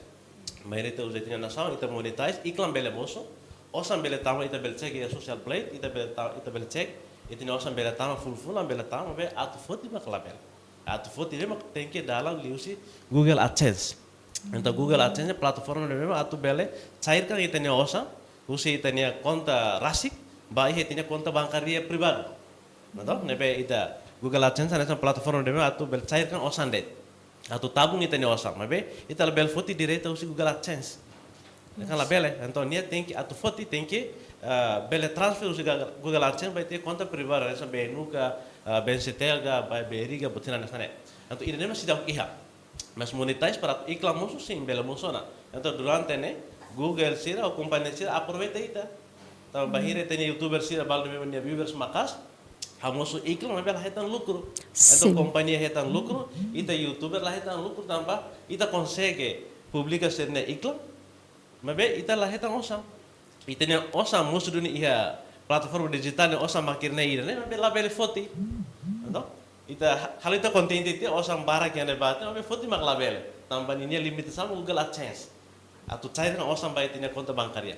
Maibé ita uza ita-nia nasaun, ita monetize, iklan bele mosu, osan bele tama, ita bele cek iha Social Blade, ita bele ta-, ita bele cek, ita-nia osan bele tama fulan-fulan bele tama, maibé atu foti mak labele. Atu foti ne'e mak tenke dalan liuhusi Google AdSense. Entaun Google AdSense ne'e plataforma ne'ebé mak atu bele cairkan ita-nia osan husi ita-nia konta rasik ba iha ita-nia konta bankária pribadu. Entaun ne'ebé ita Google AdSense hanesan plataforma ne'ebé mak atu bele cairkan osan de'it. Atu tabung ita-nia osan, maibé ita labele foti direta husi Google AdSense. Ne'e kan labele, entaun nia tenke atu foti tenke bele transfer husi Google AdSense ba ita-nia konta pribadu hanesan B N U ka, B N C T L ka, ba B R I ka, buat sira hanesan ne'e. Entaun ida-ne'e mak seidauk iha. Mas monetize para atu iklan mosu, sin, bele mosu ona. Entaun durante ne'e Google sira ou kompañia sira aproveita ita. Tanba bainhira ita-nia youtuber sira balu ne'ebé nia viewers maka'as, hamosu iklan maibé la hetan lukru. Entaun kompañia hetan lukru, ita youtuber la hetan lukru tanba ita konsege publika sira-nia iklan, maibé ita la hetan osan. Ita-nia osan mosu duni iha plataforma dijitál ne'e osan mak ida-ne'e ida-ne'e, maibé labele foti. Entaun ita, kalau ita kontente tiha osan barak iha ne'ebá tiha, maibé foti mak labele. Tanba ninia limitasaun Google AdSense. Atu cair ona osan ba ita-nia konta bankária.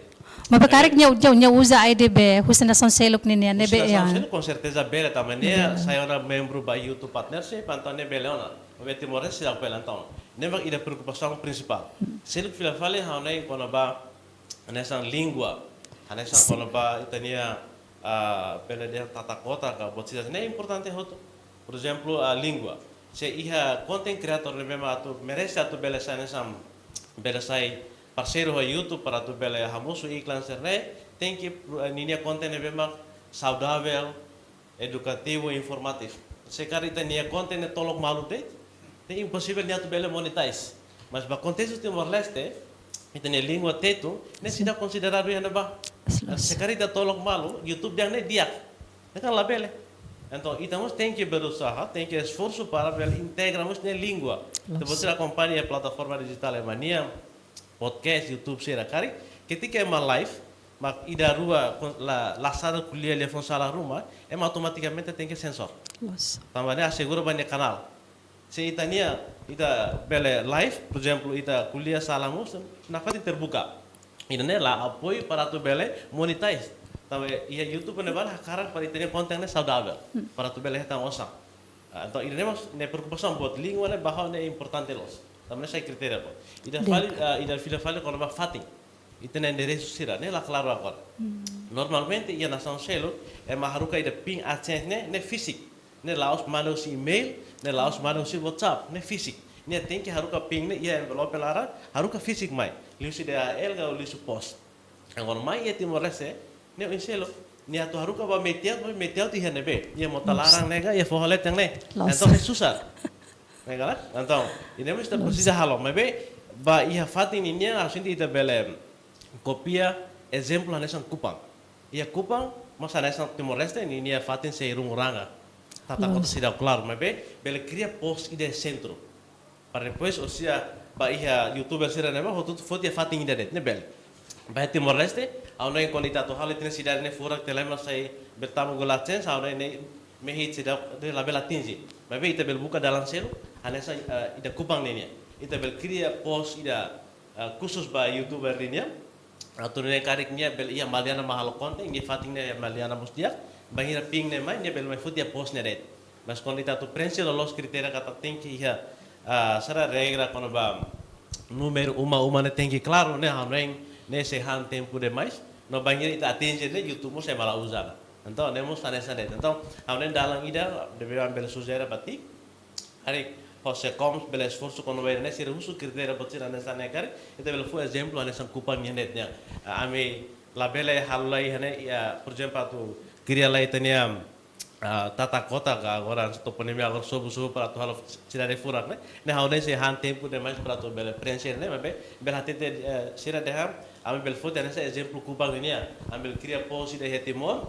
Maibé karik nia, nia, nia uza I D be husi nasaun seluk ninian ne'ebé nasaun seluk, com certeza bele tanba nia sai ona membru ba YouTube Partnership, entaun nia bele ona. Maibé Timor-Leste seidauk bele entaun. Ne'e mak ida preokupasaun prinsipál. Seluk fila fali ha'u hanoin kona-ba hanesan língua, hanesan kona-ba ita-nia bele dehan tata kota ka buat sira ne'e importante hotu. Por ezemplu, língua. Se iha konten kreator ne'ebé mak atu merese atu bele sai hanesan bele sai parseiru ho YouTube para atu bele hamosu iklan sira-ne'e, tenke ninia konten ne'ebé mak saudavel, edukativu, informativu. Se karik ita-nia konten ne'e tolok malu de'it, ne'e imposivel nia atu bele monetize. Mas ba kontestu Timor-Leste, ita-nia língua Tetun ne'e seidauk konsideradu iha ne'ebá. Se karik ita tolok malu, YouTube dehan ne'e di'ak. Ne'e kan labele. Entaun ita mós tenke berusaha, tenke esforsu para bele integra mós ita-nia língua. Ita-boot sira akompaña plataforma dijitál ema nian, podcast, YouTube sira karik, ketika ema live, mak ida rua kon-, la, la sala ko'alia liafuan sala ruma, ema automatikamente tenke sensor. Loos. Tanba ne'e asegura ba nia kanál. Se ita-nia, ita bele live, por ezemplu, ita ko'alia sala mós, nafatin terbuka. Ida-ne'e la apoiu para atu bele monetize. Tanba iha YouTube ne'ebá hakarak para ita-nia konten ne'e saudavel, para atu bele hetan osan. Ah, entaun, ida-ne'e mós, ne'e preokupasaun buat língua ne'e ba ha'u ne'e importante loos. Tanba ne'e sai kritéria boot. Ida fali, ah, ida fila fali kona-ba fatin. Ita-nia enderesu sira, ne'e la klaru agora. Normalmente, iha nasaun seluk, ema haruka ida pin AdSense ne'e, ne'e fíziku. Ne'e la'ós manda husi email, ne'e la'ós manda husi WhatsApp, ne'e fíziku. Nia tenke haruka pin ne'e iha envelope laran, haruka fíziku mai. Liuhusi D H L ka liuhusi pos. Agora mai iha Timor-Leste, ne'e oin seluk, nia atu haruka ba Metiaut, ba Metiaut iha ne'ebé, iha mota laran ne'e ka, iha foho leten ne'e. Loos. Entaun ne'e susar. Ne'e ka lae? Entaun, ida-ne'e mós ita presiza halo, maibé, ba iha fatin ninian, ha'u sente ita bele kopia ezemplu hanesan Kupang. Iha Kupang, mós hanesan Timor-Leste, ninia fatin sei rungu ranga. Tata kota seidauk klaru, maibé, bele kria pos ida iha sentru. Para depois, ó sira ba iha YouTuber sira ne'ebá, hotu-hotu foti iha fatin ida de'it, ne'e bele. Ba iha Timor-Leste, ha'u hanoin kuandu ita atu halo ita-nia sidade ne'e furak tiha lai mak sai bele tama Google AdSense, ha'u hanoin ne'e mehi seidauk, ne'e labele atinje. Maibé ita bele buka dalan seluk, hanesan, eh, ida Kupang ninian. Ita bele kria pos ida, eh, khusus ba YouTuber ninian. Atu nune'e karik nia bele iha Maliana mak halo konten, nia fatin ne'e iha Maliana mós di'ak, bainhira pin ne'e mai, nia bele mai foti iha pos ne'e de'it. Mas kuandu ita atu prenxe loloos kritéria katak tenke iha, ah, sira regra kona-ba númeru uma-uma ne'e tenke klaru, ne'e ha'u hanoin ne'e sei han tempu demais, no bainhira ita atinje ne'e YouTube mós sei la uza ona. Entaun, ne'e mós hanesan de'it. Entaun, ha'u hanoin dalan ida, ne'ebé ami bele sujere ba ti, karik José Gomes bele esforsu kona-ba ida-ne'e, sira husu kritéria boot sira hanesan ne'e karik, ita bele fó ezemplu hanesan Kupang nian de'it nian. Ah, ami labele halo lai hanesan, iha, por ezemplu, atu kria lai ita-nia, ah, tata kota ka agora, toponímia agora sobu-sobu para atu halo sidade furak ne'e. Ne'e ha'u hanoin sei han tempu demais para atu bele prenxe ne'e, maibé, bele hatete, eh, sira dehan, ami bele foti hanesan ezemplu Kupang ninian. Ami bele kria pos ida iha Timor,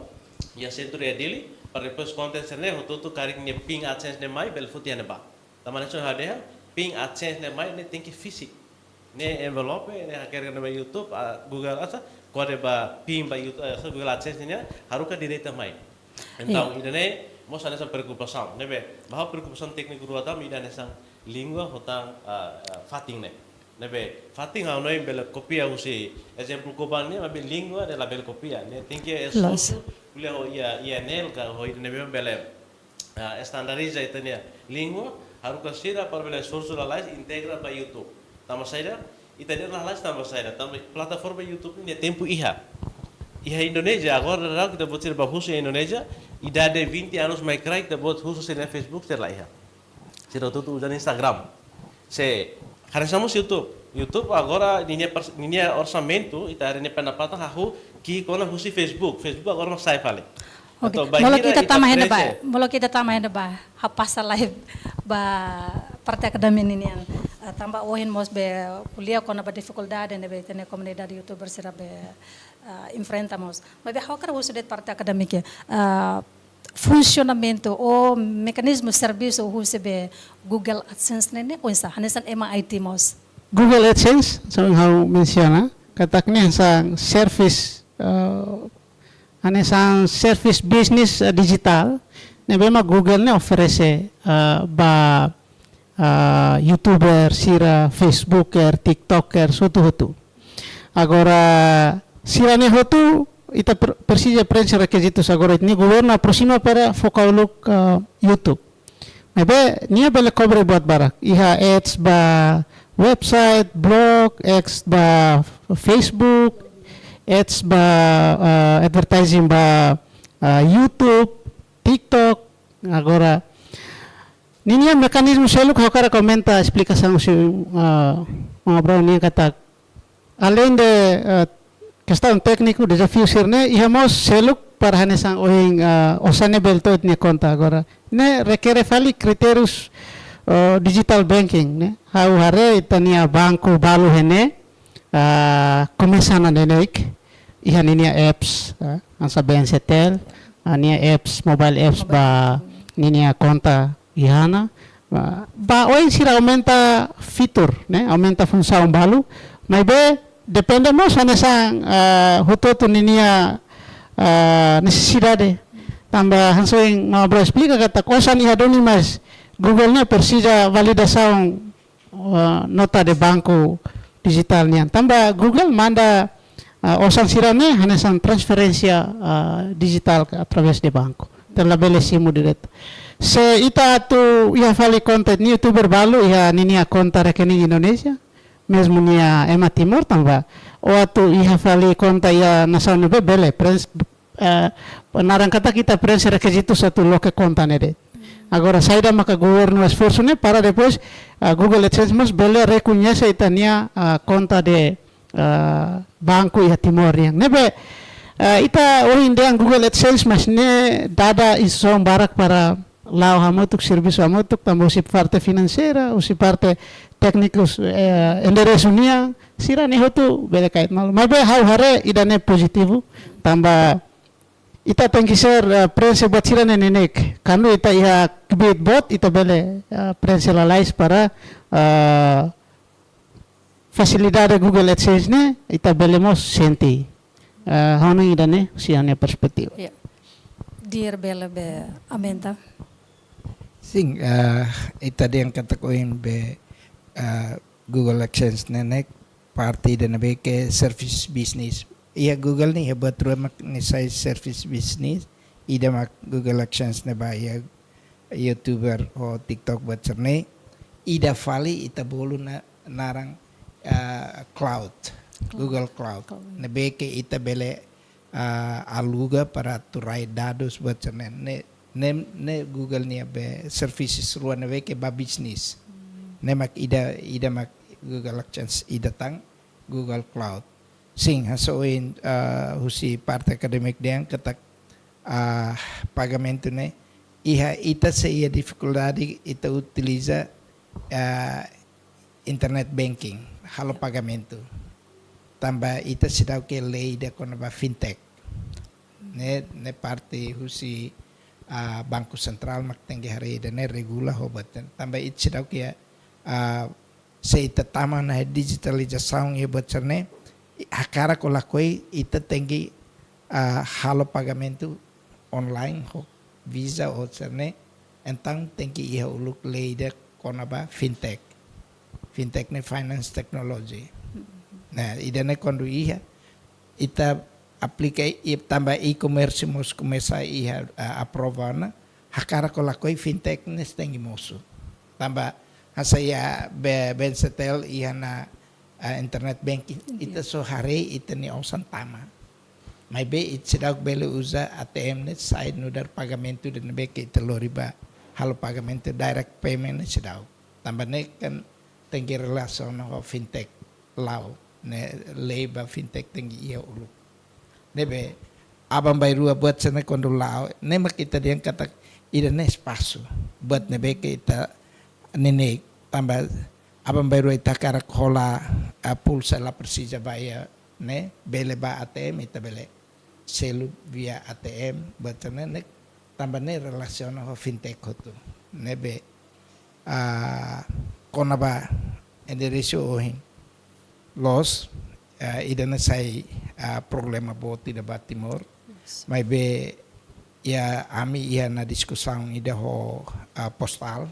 iha sentru iha Dili, para depois konten sira-ne'e, hotu-hotu karik nia pin AdSense ne'e mai, bele foti iha ne'ebá. Tanba ne'e só ha'u dehan, pin AdSense ne'e mai, ne'e tenke fíziku. Ne'e envelope, ne'e hakerek ona ba YouTube, ah, Google asa, kode ba pin ba YouTube, ah, asa Google AdSense nian, haruka direta mai. Entaun, ida-ne'e, mós hanesan preokupasaun, ne'ebé, ba ha'u preokupasaun tékniku rua tan, ida hanesan língua, ho tan, ah, ah, fatin ne'e. Ne'ebé, fatin ha'u hanoin bele kopia husi ezemplu Kupang nian, maibé língua ne'e labele kopia. Ne'e tenke esforsu, ko'alia ho I A, I A N L ka, ho ida ne'ebé bele, ah, estandariza ita-nia língua, haruka sira para bele esforsu lalais integra ba YouTube. Tanba saida, ita-nia lalais tanba saida, tanba plataforma YouTube ne'e tempu iha. Iha Indonézia, agora daudaun ita-boot sira bá husu iha Indonézia, idade vinte anos mai kraik ita-boot husu sira-nia Facebook sira la iha. Sira hotu-hotu uza Instagram. Se, hanesan mós YouTube. YouTube agora ninia pers-, ninia orsamentu, ita haree nia pendapatan hahú ki'ik ona husi Facebook. Facebook agora mak sa'e fali. Oke, entaun, molok bainhira ita ita tama iha ne'ebá, prese. Molok ita tama iha ne'ebá, ha'u pasa live ba parte akademia ninian. Eh, tanba ohin mós be ko'alia kona-ba difikuldade ne'ebé ita-nia komunidade YouTuber sira be, eh, enfrenta mós. Maibé ha'u hakarak husu de'it parte akademia ke, eh, funsionamentu ou mekanizmu servisu husi be Google AdSense ne'e, ne'e oinsá, hanesan ema I T mós. Google AdSense, hanesan ha'u mensiona, katak ne'e hanesan service, eh, hanesan service business, eh, dijitál, ne'ebé mak Google ne'e oferese, eh, ba, eh, YouTuber sira, Facebooker, TikToker, hotu-hotu. Agora, sira-ne'e hotu, ita pre-, presiza prenxe rekizitus agora, ita-nia governu aproxima para foka uluk, eh, YouTube. Maibé, nia bele kobre buat barak. Iha ads ba website, blog, ads ba Facebook, ads ba, eh, advertising ba, eh, YouTube, TikTok. Agora, ninia mekanizmu seluk ha'u hakarak aumenta esplikasaun husi, eh, Maun Abrão nian katak além de, eh, kestaun tékniku, dezafiu sira-ne'e, iha mós seluk para hanesan ohin, eh, osan ne'e bele to'o ita-nia konta agora. Ne'e rekere fali kritériu, eh, digital banking, ne'e. Ha'u haree ita-nia banku balu iha ne'e, eh, komesa ona neineik, iha ninia apps, eh, hanesan B N C Tel, eh, nia apps, mobile apps ba ninia konta iha ona, ba, ba oin sira aumenta fitur, ne'e, aumenta funsaun balu, Maibé depende mós hanesan, ah, hotu-hotu ninia, ah, nesesidade. Tanba hanesan ohin Maun Abreu esplika katak osan iha duni, mas Google ne'e presiza validasaun, ah, nota de banku dijitál nian. Tanba Google manda, ah, osan sira-ne'e hanesan transferénsia, ah, dijitál através de banku. Entaun labele simu diretu. Se ita atu iha fali konta, nia youtuber balu iha ninia konta rekening Indonézia, mezmu nia ema Timor tanba. Ou atu iha fali konta iha nasaun ne'ebé, bele, prens-, eh, naran katak ita prenxe rekizitu atu loke konta ne'e de'it. Agora, saida maka governu esforsu ne'e para depois, ah, Google AdSense mós bele rekoñese ita-nia, ah, konta de, ah, banku iha Timor nian. Ne'ebé, ah, ita ohin dehan Google AdSense, mas ne'e dada instituisaun barak para la'o hamutuk, servisu hamutuk, tanba husi parte finanseira, husi parte tékniku, eh, enderesu nian, sira-ne'e hotu bele kait malu. Maibé ha'u haree ida-ne'e pozitivu, tanba ita tenke ser, eh, prenxe buat sira-ne'e neineik. Kuandu ita iha kbiit boot, ita bele, eh, prenxe lalais para, eh, fasilidade Google AdSense ne'e, ita bele mós sente. Eh, ha'u hanoin ida-ne'e, husi ha'u-nia perspetiva. Ya. Dir bele be aumenta. Sin, eh, ita dehan katak ohin be, eh, Google AdSense ne'e, ne'e parte ida ne'ebé ke service business. Iha Google ne'e iha buat rua mak nia sai service business. Ida mak Google AdSense ne'ebá iha YouTuber ho TikTok buat sira-ne'e. Ida fali ita bolu na-, naran, ah, cloud, Cloud. Google Cloud. Cloud. Ne'ebé ke ita bele, ah, aluga para atu rai dadus buat sira-ne'e. Ne'e, ne'e, ne'e Google nia be services rua ne'ebé ke ba business. Hmm. Ne'e mak ida, ida mak Google AdSense ida tan, Google Cloud. Sin, hanesan ohin, ah, husi parte akadémiku dehan katak, ah, pagamentu ne'e, iha ita sei iha difikuldade ita utiliza, ah, internet banking, halo pagamentu. Tanba ita seidauk iha lei ida kona-ba fintech. Ne'e, ne'e parte husi, ah, Banku Sentrál mak tenke haree ida-ne'e regula ho buat ne'e. Tanba ita seidauk iha, ah, se ita tama ona dijitalizasaun iha buat sira-ne'e, hakarak ka lakohi ita tenke, ah, halo pagamentu online ho Visa ho sira-ne'e, entaun tenke iha uluk lei ida kona-ba fintech. Fintech ne'e finance technology. Nah, ida-ne'e kuandu iha, ita aplika i tanba e-commerce mós komesa iha, ah, aprova ona, hakarak ka lakohi fintech ne'e tenke mosu. Tanba hanesan iha be-, BNCTL iha ona, ah, internet banking, iya, ita só haree ita-nia osan tama. Maibé ita seidauk bele uza ATM ne'e sai nu'udar pagamentu ida ne'ebé ke ita lori ba halo pagamentu direct payment ne'e seidauk. Tanba ne'e kan tenke relasiona ho fintech la'o, ne'e lei ba fintech tenke iha uluk. Ne'ebé aban-bainrua buat sira-ne'e kuandu la'o, ne'e mak ita dehan katak ida-ne'e espasu. Buat ne'ebé ke ita neineik tanba aban-bainrua ita hakarak hola, ah, pulsa la presiza ba iha ne'e, bele ba ATM, ita bele selu via ATM, buat sira-ne'e, ne'e tanba ne'e relasiona ho fintech hotu. Ne'ebé, ah, kona-ba enderesu ohin. Loos, ah, ida-ne'e sai, ah, problema boot ida ba Timor. Yes. Maibé, iha ami iha ona diskusaun ida ho, ah, Postal,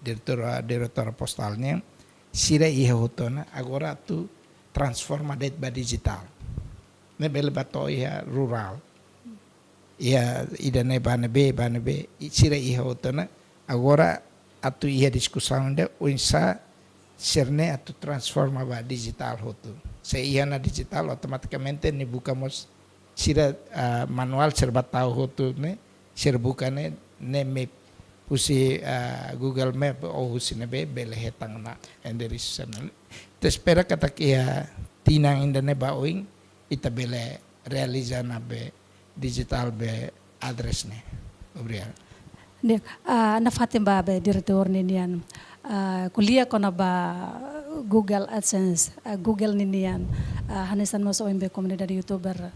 diretora, diretora Postal nian, sira iha hotu ona, agora atu transforma de'it ba dijitál. Ne'e bele ba to'o iha rurál. Iha ida-ne'e ba ne'ebé, ba ne'ebé, i sira iha hotu ona, agora atu iha diskusaun ida, oinsá sira-ne'e atu transforma ba dijitál hotu. Se iha ona dijitál, automatikamente nia buka mós sira, ah, manuál sira ba tau hotu ne'e, sira buka ne'e, ne'e map husi, ah, Google Map ou husi ne'ebé bele hetan ona enderesu sira-ne'e. Ita espera katak iha tinan ida-ne'e ba oin, ita bele realiza ona be dijitál be address ne'e. Obrigadu. Di'ak, ah, nafatin ba be diretór ninian, ah, ko'alia kona-ba Google AdSense, ah, Google ninian, ah, hanesan mós ohin be komunidade youtuber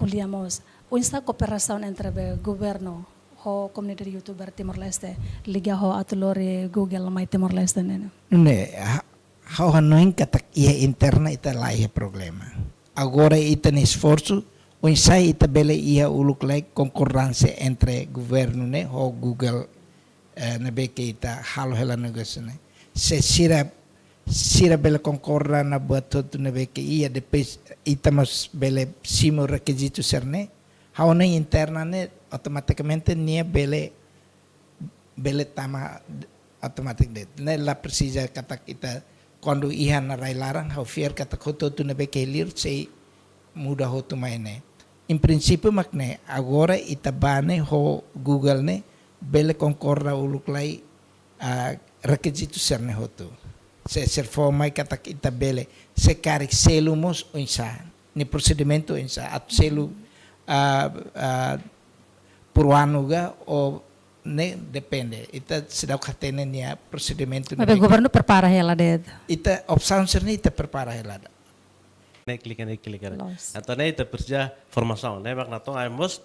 ko'alia mós. Oinsá kooperasaun entre be governu ho komunidade youtuber Timor-Leste, liga ho atu lori Google mai Timor-Leste ne'e? Ne'e, ah, ha'u hanoin katak iha interna ita la iha problema. Agora ita-nia esforsu, oinsá ita bele iha uluk lai konkordánsia entre governu ne'e ho Google, eh, ne'ebé ke ita halo hela negósiu ne'e. Se sira, sira bele konkorda ona buat hotu ne'ebé ke iha, depois ita mós bele simu rekizitu sira-ne'e. Ha'u hanoin interna ne'e automatikamente nia bele, bele tama automatik de'it. Ne'e la presiza katak ita kuandu iha ona rai laran, ha'u fiar katak hotu-hotu ne'ebé ke liur sei muda hotu mai ne'e. Em princípio mak ne'e, agora ita bá ne'e ho Google ne'e, bele konkorda uluk lai, ah, rekizitu sira-ne'e hotu. Se sira fó mai katak ita bele, se karik selu mós oinsá, nia prosedimentu oinsá, atu selu, ah, ah, por anu ka, ou ne'e depende. Ita seidauk hatene nia prosedimentu ne'e. Maibé governu prepara hela de'it. Ita opsaun sira-ne'e ita prepara hela de'it. Ne'e klika, ne'e klika. Loos. Entaun ne'e ita presiza formasaun. Ne'e mak natoon ami mós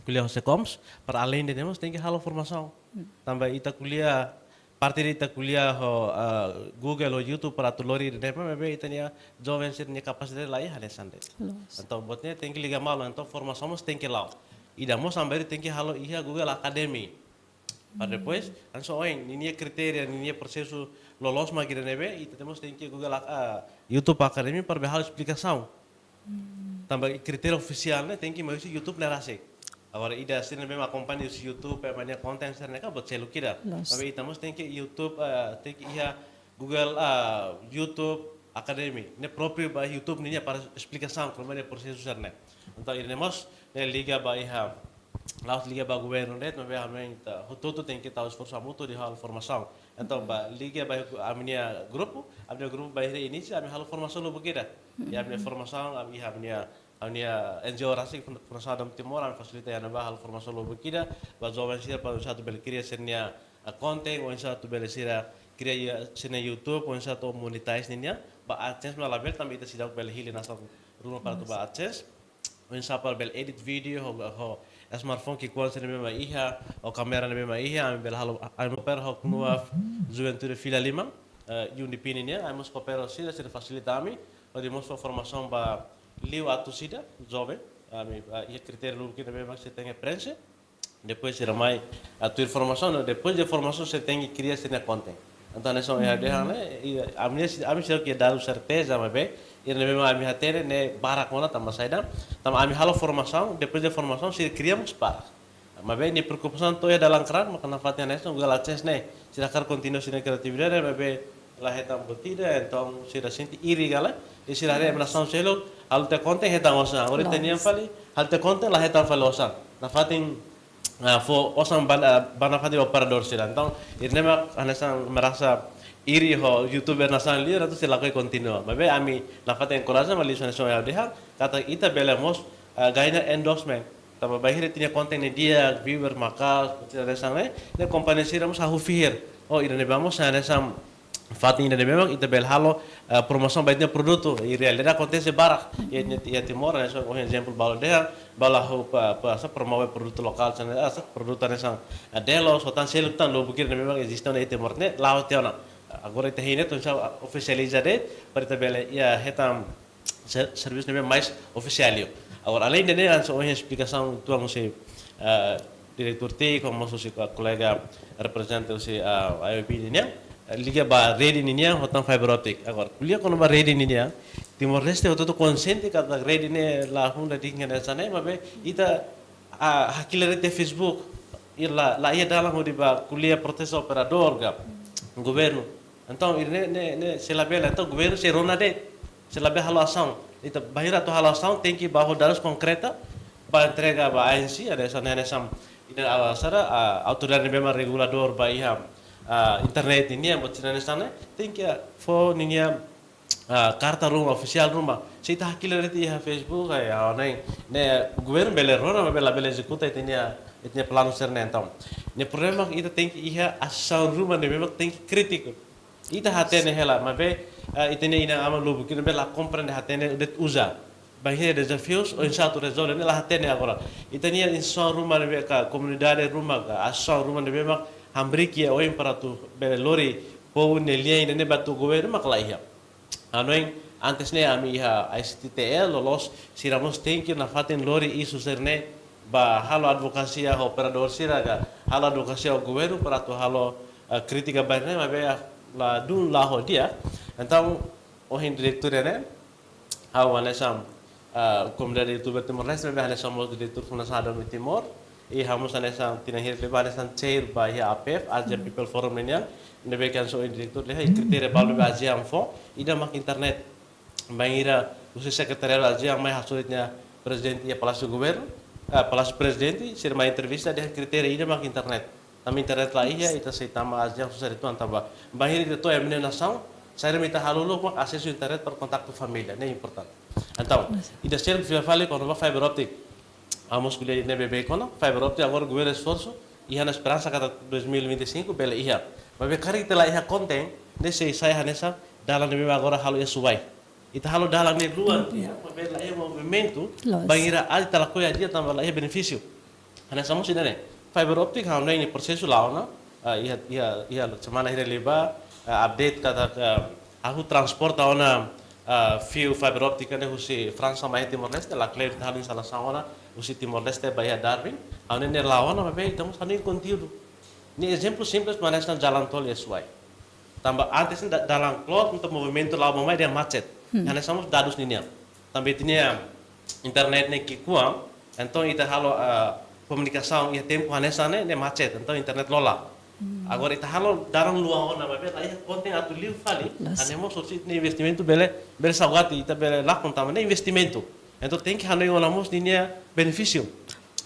ko'alia ho SECOMS, para além de ne'e mós tenke halo formasaun. Hmm. Tanba ita ko'alia, parte de ita ko'alia ho, ah, Google, ho YouTube para atu lori ne'e, maibé ita-nia joven sira-nia kapasidade la iha hanesan de'it. Loos. Entaun buat ne'e tenke liga malu, entaun formasaun mós tenke la'o. Ida mós ami bainhira tenke halo iha Google Academy. Para depois, hanesan ohin, ninia kritéria, ninia prosesu loloos mak ida-ne'ebé, ita temos tenke Google, ah, YouTube Academy para bele halo esplikasaun. Hmm. Tanba kritéria ofisiál ne'e tenke mai husi YouTube ne'e rasik. Agora ida sira ne'ebé mak akompaña husi YouTube, eh, ema nia konten sira-ne'e ka buat seluk ida. Loos. Tapi ita mós tenke YouTube, eh, tenke iha Google, ah, YouTube Academy. Ne'e própriu ba YouTube ninia para esplikasaun, kona-ba nia prosesu sira-ne'e. Entaun ida-ne'e mós, ne'e liga ba iha, la'ós liga ba governu de'it, maibé ami ita hotu-hotu tenke tau esforsu hamutuk hodi halo formasaun. Entaun ba liga ba ami-nia grupu, ami-nia grupu bainhira inísiu, ami halo formasaun lubuk ida. Ya, ami-nia formasaun, ami iha ami-nia, ami-nia N G O rasik, Fun-, Fundasaun Adomu Timor, ami fasilita iha ne'ebá halo formasaun lubuk ida ba joven sira para oinsá atu bele kria sira-nia, ah, konten, oinsá atu bele sira kria iha sira-nia YouTube, oinsá atu monetize ninia, ba AdSense mak labele, tanba ita seidauk bele hili nasaun ruma para atu ba AdSense. Oinsá para bele edit vídeo ho, ho smartphone ki'ikoan sira ne'ebé mak iha, ho kámera ne'ebé mak iha, ami bele halo, ami koopera ho Knuaf Juventude Fila Lima, eh, U N D P nian, ami mós koopera ho sira, sira fasilita ami, hodi mós fó formasaun ba liu atus ida, joven, ami, ah, iha kritéria lubuk ida ne'ebé mak sira tenke prenxe. Depois sira mai, ah, tuir formasaun, no, depois de formasaun sira tenke kria sira-nia konten. Entaun, hanesan ohin ha'u dehan ne'e, i, ami ne'e, ami seidauk iha dadus serteza, maibé, ida ne'ebé mak ami hatene ne'e barak ona tanba saida. Tanba ami halo formasaun, depois de formasaun, sira kria mós barak. Maibé, nia preokupasaun to'o iha dalan kraik, maka nafatin hanesan Google AdSense ne'e. Sira hakarak kontinua sira-nia kreatividade, maibé, la hetan buat ida, entaun sira sente iri ka lae, i sira haree ema nasaun seluk halo tiha konten hetan osan. Agora ita-nian fali, halo tiha konten la hetan fali osan. Nafatin, ah, fó osan ba, ah, ba nafatin operadór sira. Entaun, ida-ne'e mak hanesan merasa iri ho YouTuber nasaun liur, entaun sira lakohi kontinua. Maibé ami nafatin enkoraja, maibé hanesan ohin ha'u dehan, katak ita bele mós, ah, gaña endorsement. Tanba bainhira ita-nia konten ne'e di'ak, viewer maka'as, buat sira hanesan ne'e, ne'e kompañia sira mós hahú fiar. Oh, ida-ne'ebá mós hanesan fatin ida ne'ebé mak ita bele halo, eh, promosaun ba ita-nia produtu. I realidade akontese barak. Iha, iha Timor, hanesan ohin ezemplu balu dehan, balu hahú pa, pa, hanesan promove produtu lokál, hanesan, hanesan produtu hanesan, eh, delos, ho tan seluk tan lubuk ida ne'ebé mak eziste ona iha Timor ne'e, la'o tiha ona. Agora ita hein ne'e, entaun hanesan ofisializa de'it, para ita bele, iha, hetan ser-, servisu ne'ebé mais ofisiál liu. Agora, além de ne'e, hanesan ohin esplikasaun uitoan husi, eh, diretór TIC, ho mós husi ko-, kolega reprezentante husi, eh, I O B nian, eh, liga ba rede nian, ho tan fiber optic. Agora, ko'alia kona-ba rede nian, Timor-Leste hotu-hotu konsiente katak rede ne'e la hunda di ngene sane, maibé ita, ah, hakilar iha Facebook, i la, la iha dalan hodi ba ko'alia protesta operadór ka governu. Entaun, ida-ne'e, ne'e, ne'e, sei labele, entaun, governu sei rona de'it, sei labele halo asaun. Ita, bainhira atu halo asaun, tenke ba ho dadus konkreta, ba entrega ba A N C, hanesan, hanesan, ida, ah, sara, ah, autoridade ne'ebé mak reguladór ba iha, ah, internet nian, buat sira hanesan ne'e, tenke, ah, fó ninia, ah, karta ruma, ofisiál ruma. Se ita hakilar de'it iha Facebook, ai, ah, ne'e, ne'e, governu bele rona, maibé labele ezekuta ita-nia, ita-nia planu sira-ne'e entaun. Ne'e problema ita tenke iha asaun ruma ne'ebé mak tenke krítiku. Ita hatene hela, maibé, eh, ita-nia inan-aman lubuk ida ne'ebé la komprende hatene de'it uza. Bainhira dezafius, oinsá atu rezolve ne'e la hatene agora. Ita-nia instituisaun ruma ne'ebé ka komunidade ruma ka asosiasaun ruma ne'ebé mak hamriik iha oin para atu bele lori povu nia lian ida-ne'e ba to'o governu mak la iha. Hanoin antes ne'e ami iha I C T T L, loloos sira mós tenke nafatin lori isu sira-ne'e ba halo advokasia ho operadór sira ka halo advokasia ho governu para atu halo, eh, krítika ba ne'e, maibé ladún la'o di'ak. Entaun, ohin diretór ne'e, ha'u hanesan, ah, komunidade youtuber Timor-Leste, maibé hanesan mós diretór Fundasaun Hadomi Timor, i ha'u mós hanesan tinan hira liubá hanesan chair ba iha A P F, Asian People Forum ninian, ne'ebé hanesan ohin diretór dehan, i kritéria balu ne'ebé ASEAN fó, ida mak internet. Bainhira husi sekretariadu ASEAN mai hasoru ita-nia prezidente iha Palásiu Governu, ah, Palásiu Prezidente, sira mai entrevista dehan kritéria ida mak internet. Tanba internet la iha, ita sei tama ASEAN susar uitoan tanba bainhira ita to'o ema nia nasaun, saida mak ita halo uluk mak asesu internet para kontaktu família, ne'e importante. Entaun, ida seluk fila fali kona-ba fiber optic. Ha'u mós ko'alia ne'e beibeik ona, fiber optic agora governu esforsu, iha ona esperansa katak dois mil e vinte e cinco bele iha. Maibé karik ita la iha konten, ne'e sei sai hanesan dalan ne'ebé agora halo iha Suai. Ita halo dalan ne'e luan, iha, maibé la iha movimentu, bainhira ita lakohi hadi'a tanba la iha benefísiu. Hanesan mós ida-ne'e. Fiber optic ha'u hanoin nia prosesu la'o ona, ah, iha, iha, iha semana hira liubá, ah, update katak, ah, hahú transporta ona, ah, fiu fiber optic ne'e husi Fransa mai Timor-Leste, lakleur ita halo instalasaun ona, husi Timor-Leste ba iha Darwin, ha'u hanoin ne'e la'o ona, maibé ita mós hanoin konteúdu. Ne'e ezemplu simples, maibé hanesan jalan tol iha Suai. Tanba antes ne'e da-, dalan kloot, entaun movimentu la'o ba mai dehan macet. Hanesan mós dadus ninian. Tanba ita-nia internet ne'e ki'ikoan, entaun ita halo, ah, komunikasaun iha tempu hanesan ne'e, ne'e macet, entaun internet lolak. Agora ita halo dalan luan ona, maibé la iha konten atu liu fali, hanesan mós husi ita-nia investimentu bele, bele saugati, ita bele lakon tanba ne'e investimentu. Entaun tenke hanoin ona mós ninia benefísiu.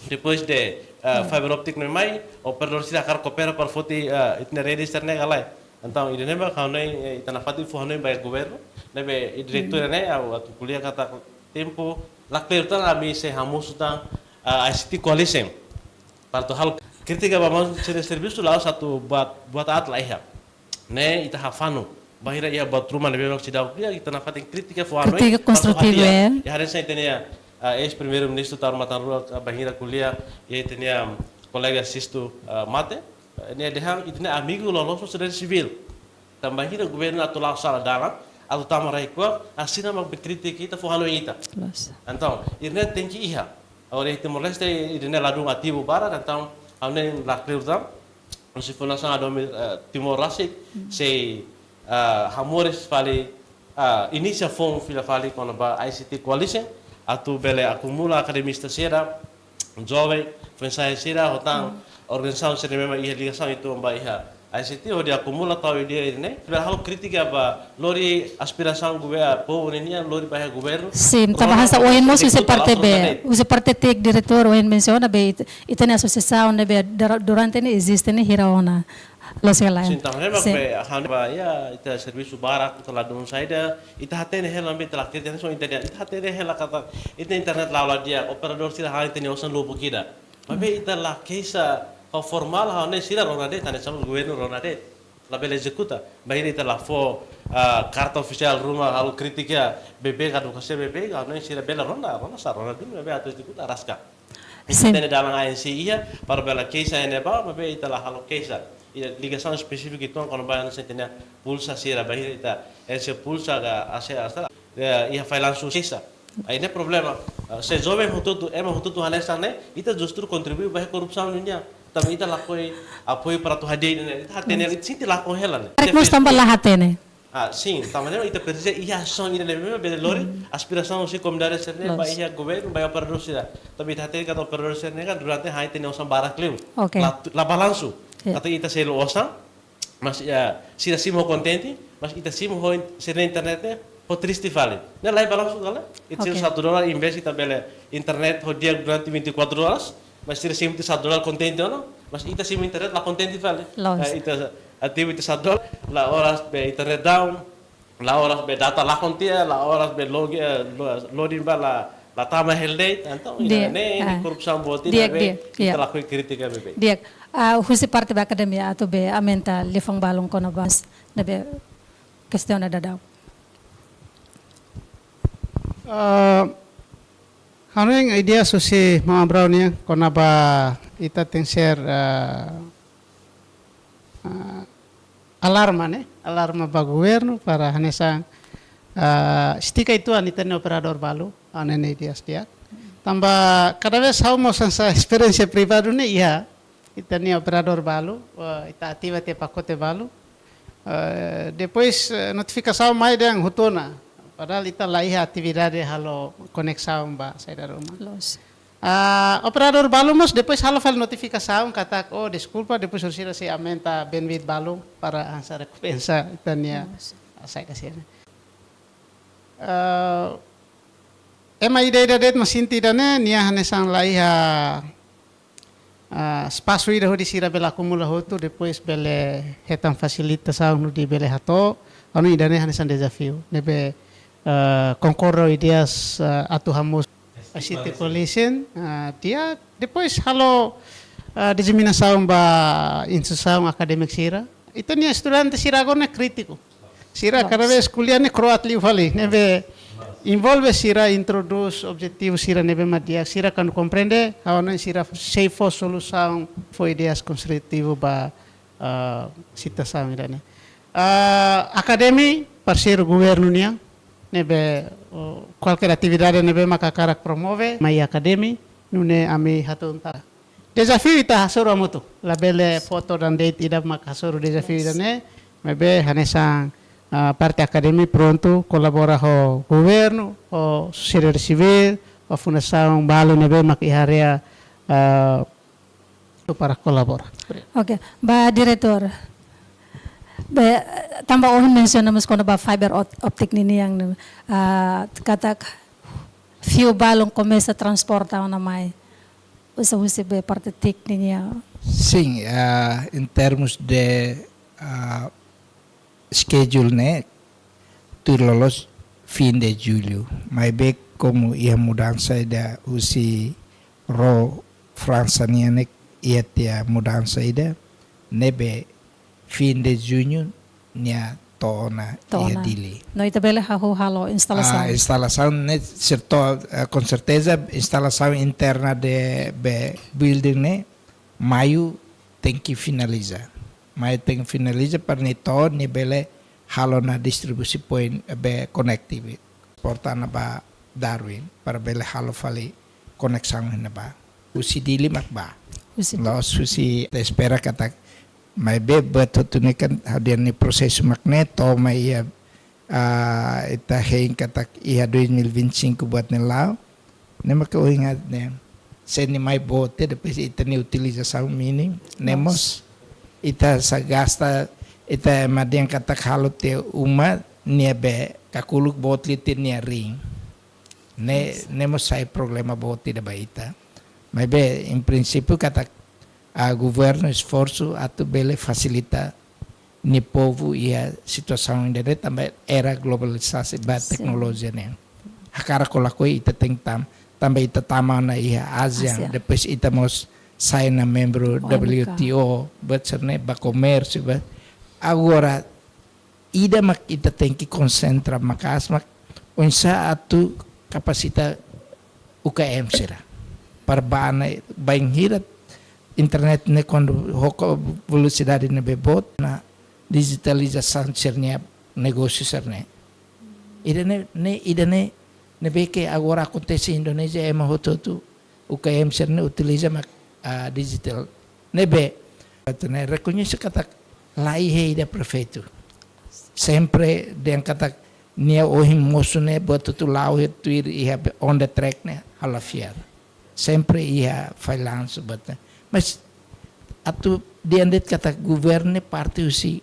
Depois de, ah, fiber optic ne'e mai, operadór sira hakarak koopera para foti, ah, ita-nia rede sira-ne'e ka lae. Entaun, ida-ne'e mak ha'u hanoin, eh, ita nafatin fó hanoin ba governu, ne'ebé diretór ne'e, ha'u atu ko'alia katak tempu lakleur tan ami sei hamosu tan, ah, I C T Coalition. Para atu halo krítika ba maun sira-nia servisu la'ós atu buat, buat aat la iha. Ne'e ita hafanu. Bainhira iha buat ruma ne'ebé mak seidauk di'ak, ita nafatin krítika fó hanoin. Krítika konstrutivu, eh. Iha hanesan ita-nia, ah, eis-primeiru-ministru Taur Matan Ruak, ah, bainhira ko'alia, iha ita-nia, um, kolega Sisto, ah, mate. Nia dehan ita-nia amigu loloos sosiedade sivíl. Tanba bainhira governu atu la'o sala dalan, atu tama rai-kuak, asina mak be kritika ita fó hanoin ita. Entaun, ida-ne'e tenke iha. Agora iha Timor-Leste, ida-ne'e ladún ativu barak, entaun, ha'u hanoin lakleur tan. Husi Fundasaun Hadomi, eh, Timor rasik, sei, eh, hamoris fali, eh, inisia foun fila fali kona-ba I C T Coalition, atu bele akumula akademista sira, joven, foin-sa'e sira, ho tan organizasaun sira ne'ebé mak iha ligasaun uitoan ba iha I C T, hodi akumula tau ideia ne'e, bele halo krítika ba lori aspirasaun governu, povu ninian, lori ba iha governu. Sin, tanba hanesan ohin mós husi parte be, husi parte tékniku diretór ohin mensiona be, it-, ita-nia asosiasaun ne'ebé dura-, durante ne'e eziste ne'e hira ona. Loos ka lae? Sin, tanba ne'e mak be, hanoin ba, iha, ita servisu barak, ita ladún saida, ita hatene hela, be ita la kritike, so ita dehan, ita hatene hela katak, ita internet la'o la di'ak, operadór sira ha'u hatene osan lubuk ida. Maibé ita la keixa ho formál, ha'u hanoin sira rona de'it, hanesan governu rona de'it. Labele ezekuta. Bainhira ita la fó, ah, karta ofisiál ruma, halo krítika, beibeik, advokasia beibeik, ha'u hanoin sira bele rona, rona sá, rona duni, maibé atu ezekuta araska. Sin. Ita hatene dalan A N C iha, para bele keixa iha ne'ebá, maibé ita la halo keixa. Iha ligasaun espesífiku uitoan kona-ba hanesan ita-nia pulsa sira, bainhira ita, ese pulsa ka, ase, ase, eh, iha failansu keixa. Ai, ne'e problema. Ah, se joven hotu-hotu, ema hotu-hotu hanesan ne'e, ita justru kontribui ba iha korrupsaun ninian. Tanba ita lakohi apoiu para atu hadi'a ne'e, ita hatene, ita sente lakon hela ne'e. Karik mós tanba la hatene. Ah, sin, tanba ne'e ita presiza iha asaun ida ne'ebé bele lori aspirasaun husi komunidade sira-ne'e ba iha governu, ba iha operadór sira. Tanba ita hatene katak operadór sira-ne'e kan durante ha'u hatene osan barak liu. Oke. La, la balansu. Ya. Katak ita selu osan, mas, ya, sira simu ho kontente, mas ita simu ho in-, sira internet ne'e ho triste fali. Ne'e la iha balansu ka lae? Ita selu satu dolar, investe ita bele internet ho di'ak durante vinte e quatro horas, mas sira simu tiha satu dolar kontente ona, mas ita simu internet la kontente fali. Loos. Eh, ita ativu tiha satu dolar, la oras be internet down, la oras be data lakon tiha, la oras be log-, eh, lo-, loading ba la, la tama hela de'it, entaun, di'ak, ne'e, ne'e korrupsaun boot ida, di'ak, be, di'ak, ita ya, lakohi krítika beibeik. Di'ak, ah, husi parte ba akademia atu be aumenta liafuan balun kona-ba, ne'ebé kestiona daudaun. Ah, ha'u-nia ideia husi maun Abrão nian, kona-ba ita tenke ser, ah, ah, alarma, ne'e? alarma ba governu para hanesan, ah, estika uitoan ita-nia operadór balu, ha'u-nia ideia di'ak. Tanba kada vez ha'u mós hanesan esperiénsia privadu ne'e iha, ita-nia operadór balu, eh, ita ativa tiha pakote balu. Eh, depois, eh, notifikasaun mai dehan hotu ona. Padahal ita la iha atividade halo koneksaun ba saida ruma. Loos. Ah, operadór balu mós depois halo fali notifikasaun katak, "Oh, deskulpa, depois sira sei aumenta bandwidth balu para hanesan rekompensa ita-nia, loos, ah, saida sira." Ah, ema ida-ida de'it mak sente ida-ne'e, nia hanesan la iha, ah, espasu ida hodi sira bele akumula hotu, depois bele hetan fasilitasaun hodi bele hato'o, anu ida-ne'e hanesan dezafiu. Ne'ebé, ah, konkorda ho ideias, ah, atu hamosu I C T Coalition, ah, di'ak, depois halo, ah, diseminasaun ba instituisaun akadémika sira. Ita-nia estudante sira agora ne'e krítiku. Sira kada vez ko'alia ne'e kro'at liu fali, ne'ebé envolve sira, introdús objetivu sira ne'ebé mak di'ak, sira kuandu komprende, ha'u hanoin sira sei fó solusaun, fó ideias konstrutivu ba, ah, situasaun ida-ne'e. Ah, akademia, parseiru governu nian, ne'ebé, oh, kualkér atividade ne'ebé mak hakarak promove mai akademia, nune'e ami hatún ta. Dezafiu ita hasoru hamutuk. Labele fó todan de'it ida mak hasoru dezafiu ida-ne'e. Maibé hanesan, ah, parte akademia prontu kolabora ho governu, ho sosiedade sivíl, ho fundasaun balu ne'ebé mak iha área, ah, para kolabora. Oke, ba diretór. Be, tanba ohin mensiona mós kona-ba fiber op-, optik ninian, ah, katak fiu balun komesa transporta ona mai. Husi, husi be parte téknika. Sin, ah, em termos de, ah, schedule ne'e, tuir loloos fim de julho. Maibé komu iha mudansa ida husi ró Fransa nian ne'e iha tiha mudansa ida, ne'ebé fim de junho nia to'o ona, to'o ona, iha Dili. No ita bele hahú halo instalasaun. Ah, instalasaun ne'e serto, eh, com certeza instalasaun interna de be building ne'e maiu tenke finaliza. Maiu tenke finaliza para nia to'o nia bele halo ona distribution point, eh, be connective. Porta ona ba Darwin para bele halo fali koneksaun iha ne'ebá. Husi Dili mak bá. Husi. Loos husi ita espera katak maibé buat hotu ne'e kan hadirin nia prosesu mak ne'e to'o mai iha, ah, ita hein katak iha dois mil e vinte e cinco buat ne'e la'o. Ne'e maka ohin ha'u dehan. Se nia mai boot depois ita-nia utilizasaun mínimu. Ne'e mós ita sei gasta, ita ema dehan katak halo tiha uma ne'ebé kakuluk boot liu tiha nia ring. Ne'e, ne'e mós sai problema boot ida ba ita. Maibé, em princípio, katak, ah, governu esforsu atu bele fasilita nia povu iha situasaun ida-ne'e tanba era globalizasaun ba, sin, teknolojia ne'e. Hakarak ka lakohi ita tenke tama, tanba ita tama ona iha ASEAN, ASEAN, depois ita mós sai ona membru O M K, W T O, buat sira-ne'e ba komérsiu, ba. Agora, ida mak ita tenke konsentra maka'as mak oinsá atu kapasita U K M sira. Para bá ona, bainhira internet ne'e kuandu ho velosidade ne'ebé boot ona, dijitalizasaun sira-nia negósiu sira-ne'e. Ida-ne'e, ne'e, ida-ne'e, ne'ebé ke agora akontese Indonézia, ema hotu-hotu, U K M sira-ne'e utiliza mak, ah, digital. Ne'ebé, atu ne'e rekoñese katak la iha ida perfeitu. Sempre dehan katak nia ohin mosu ne'e buat hotu la'o iha tuir iha be on the track ne'e halo fiar. Sempre iha fallansu buat ne'e. Mas atu dehan de'it katak governu ne'e parte husi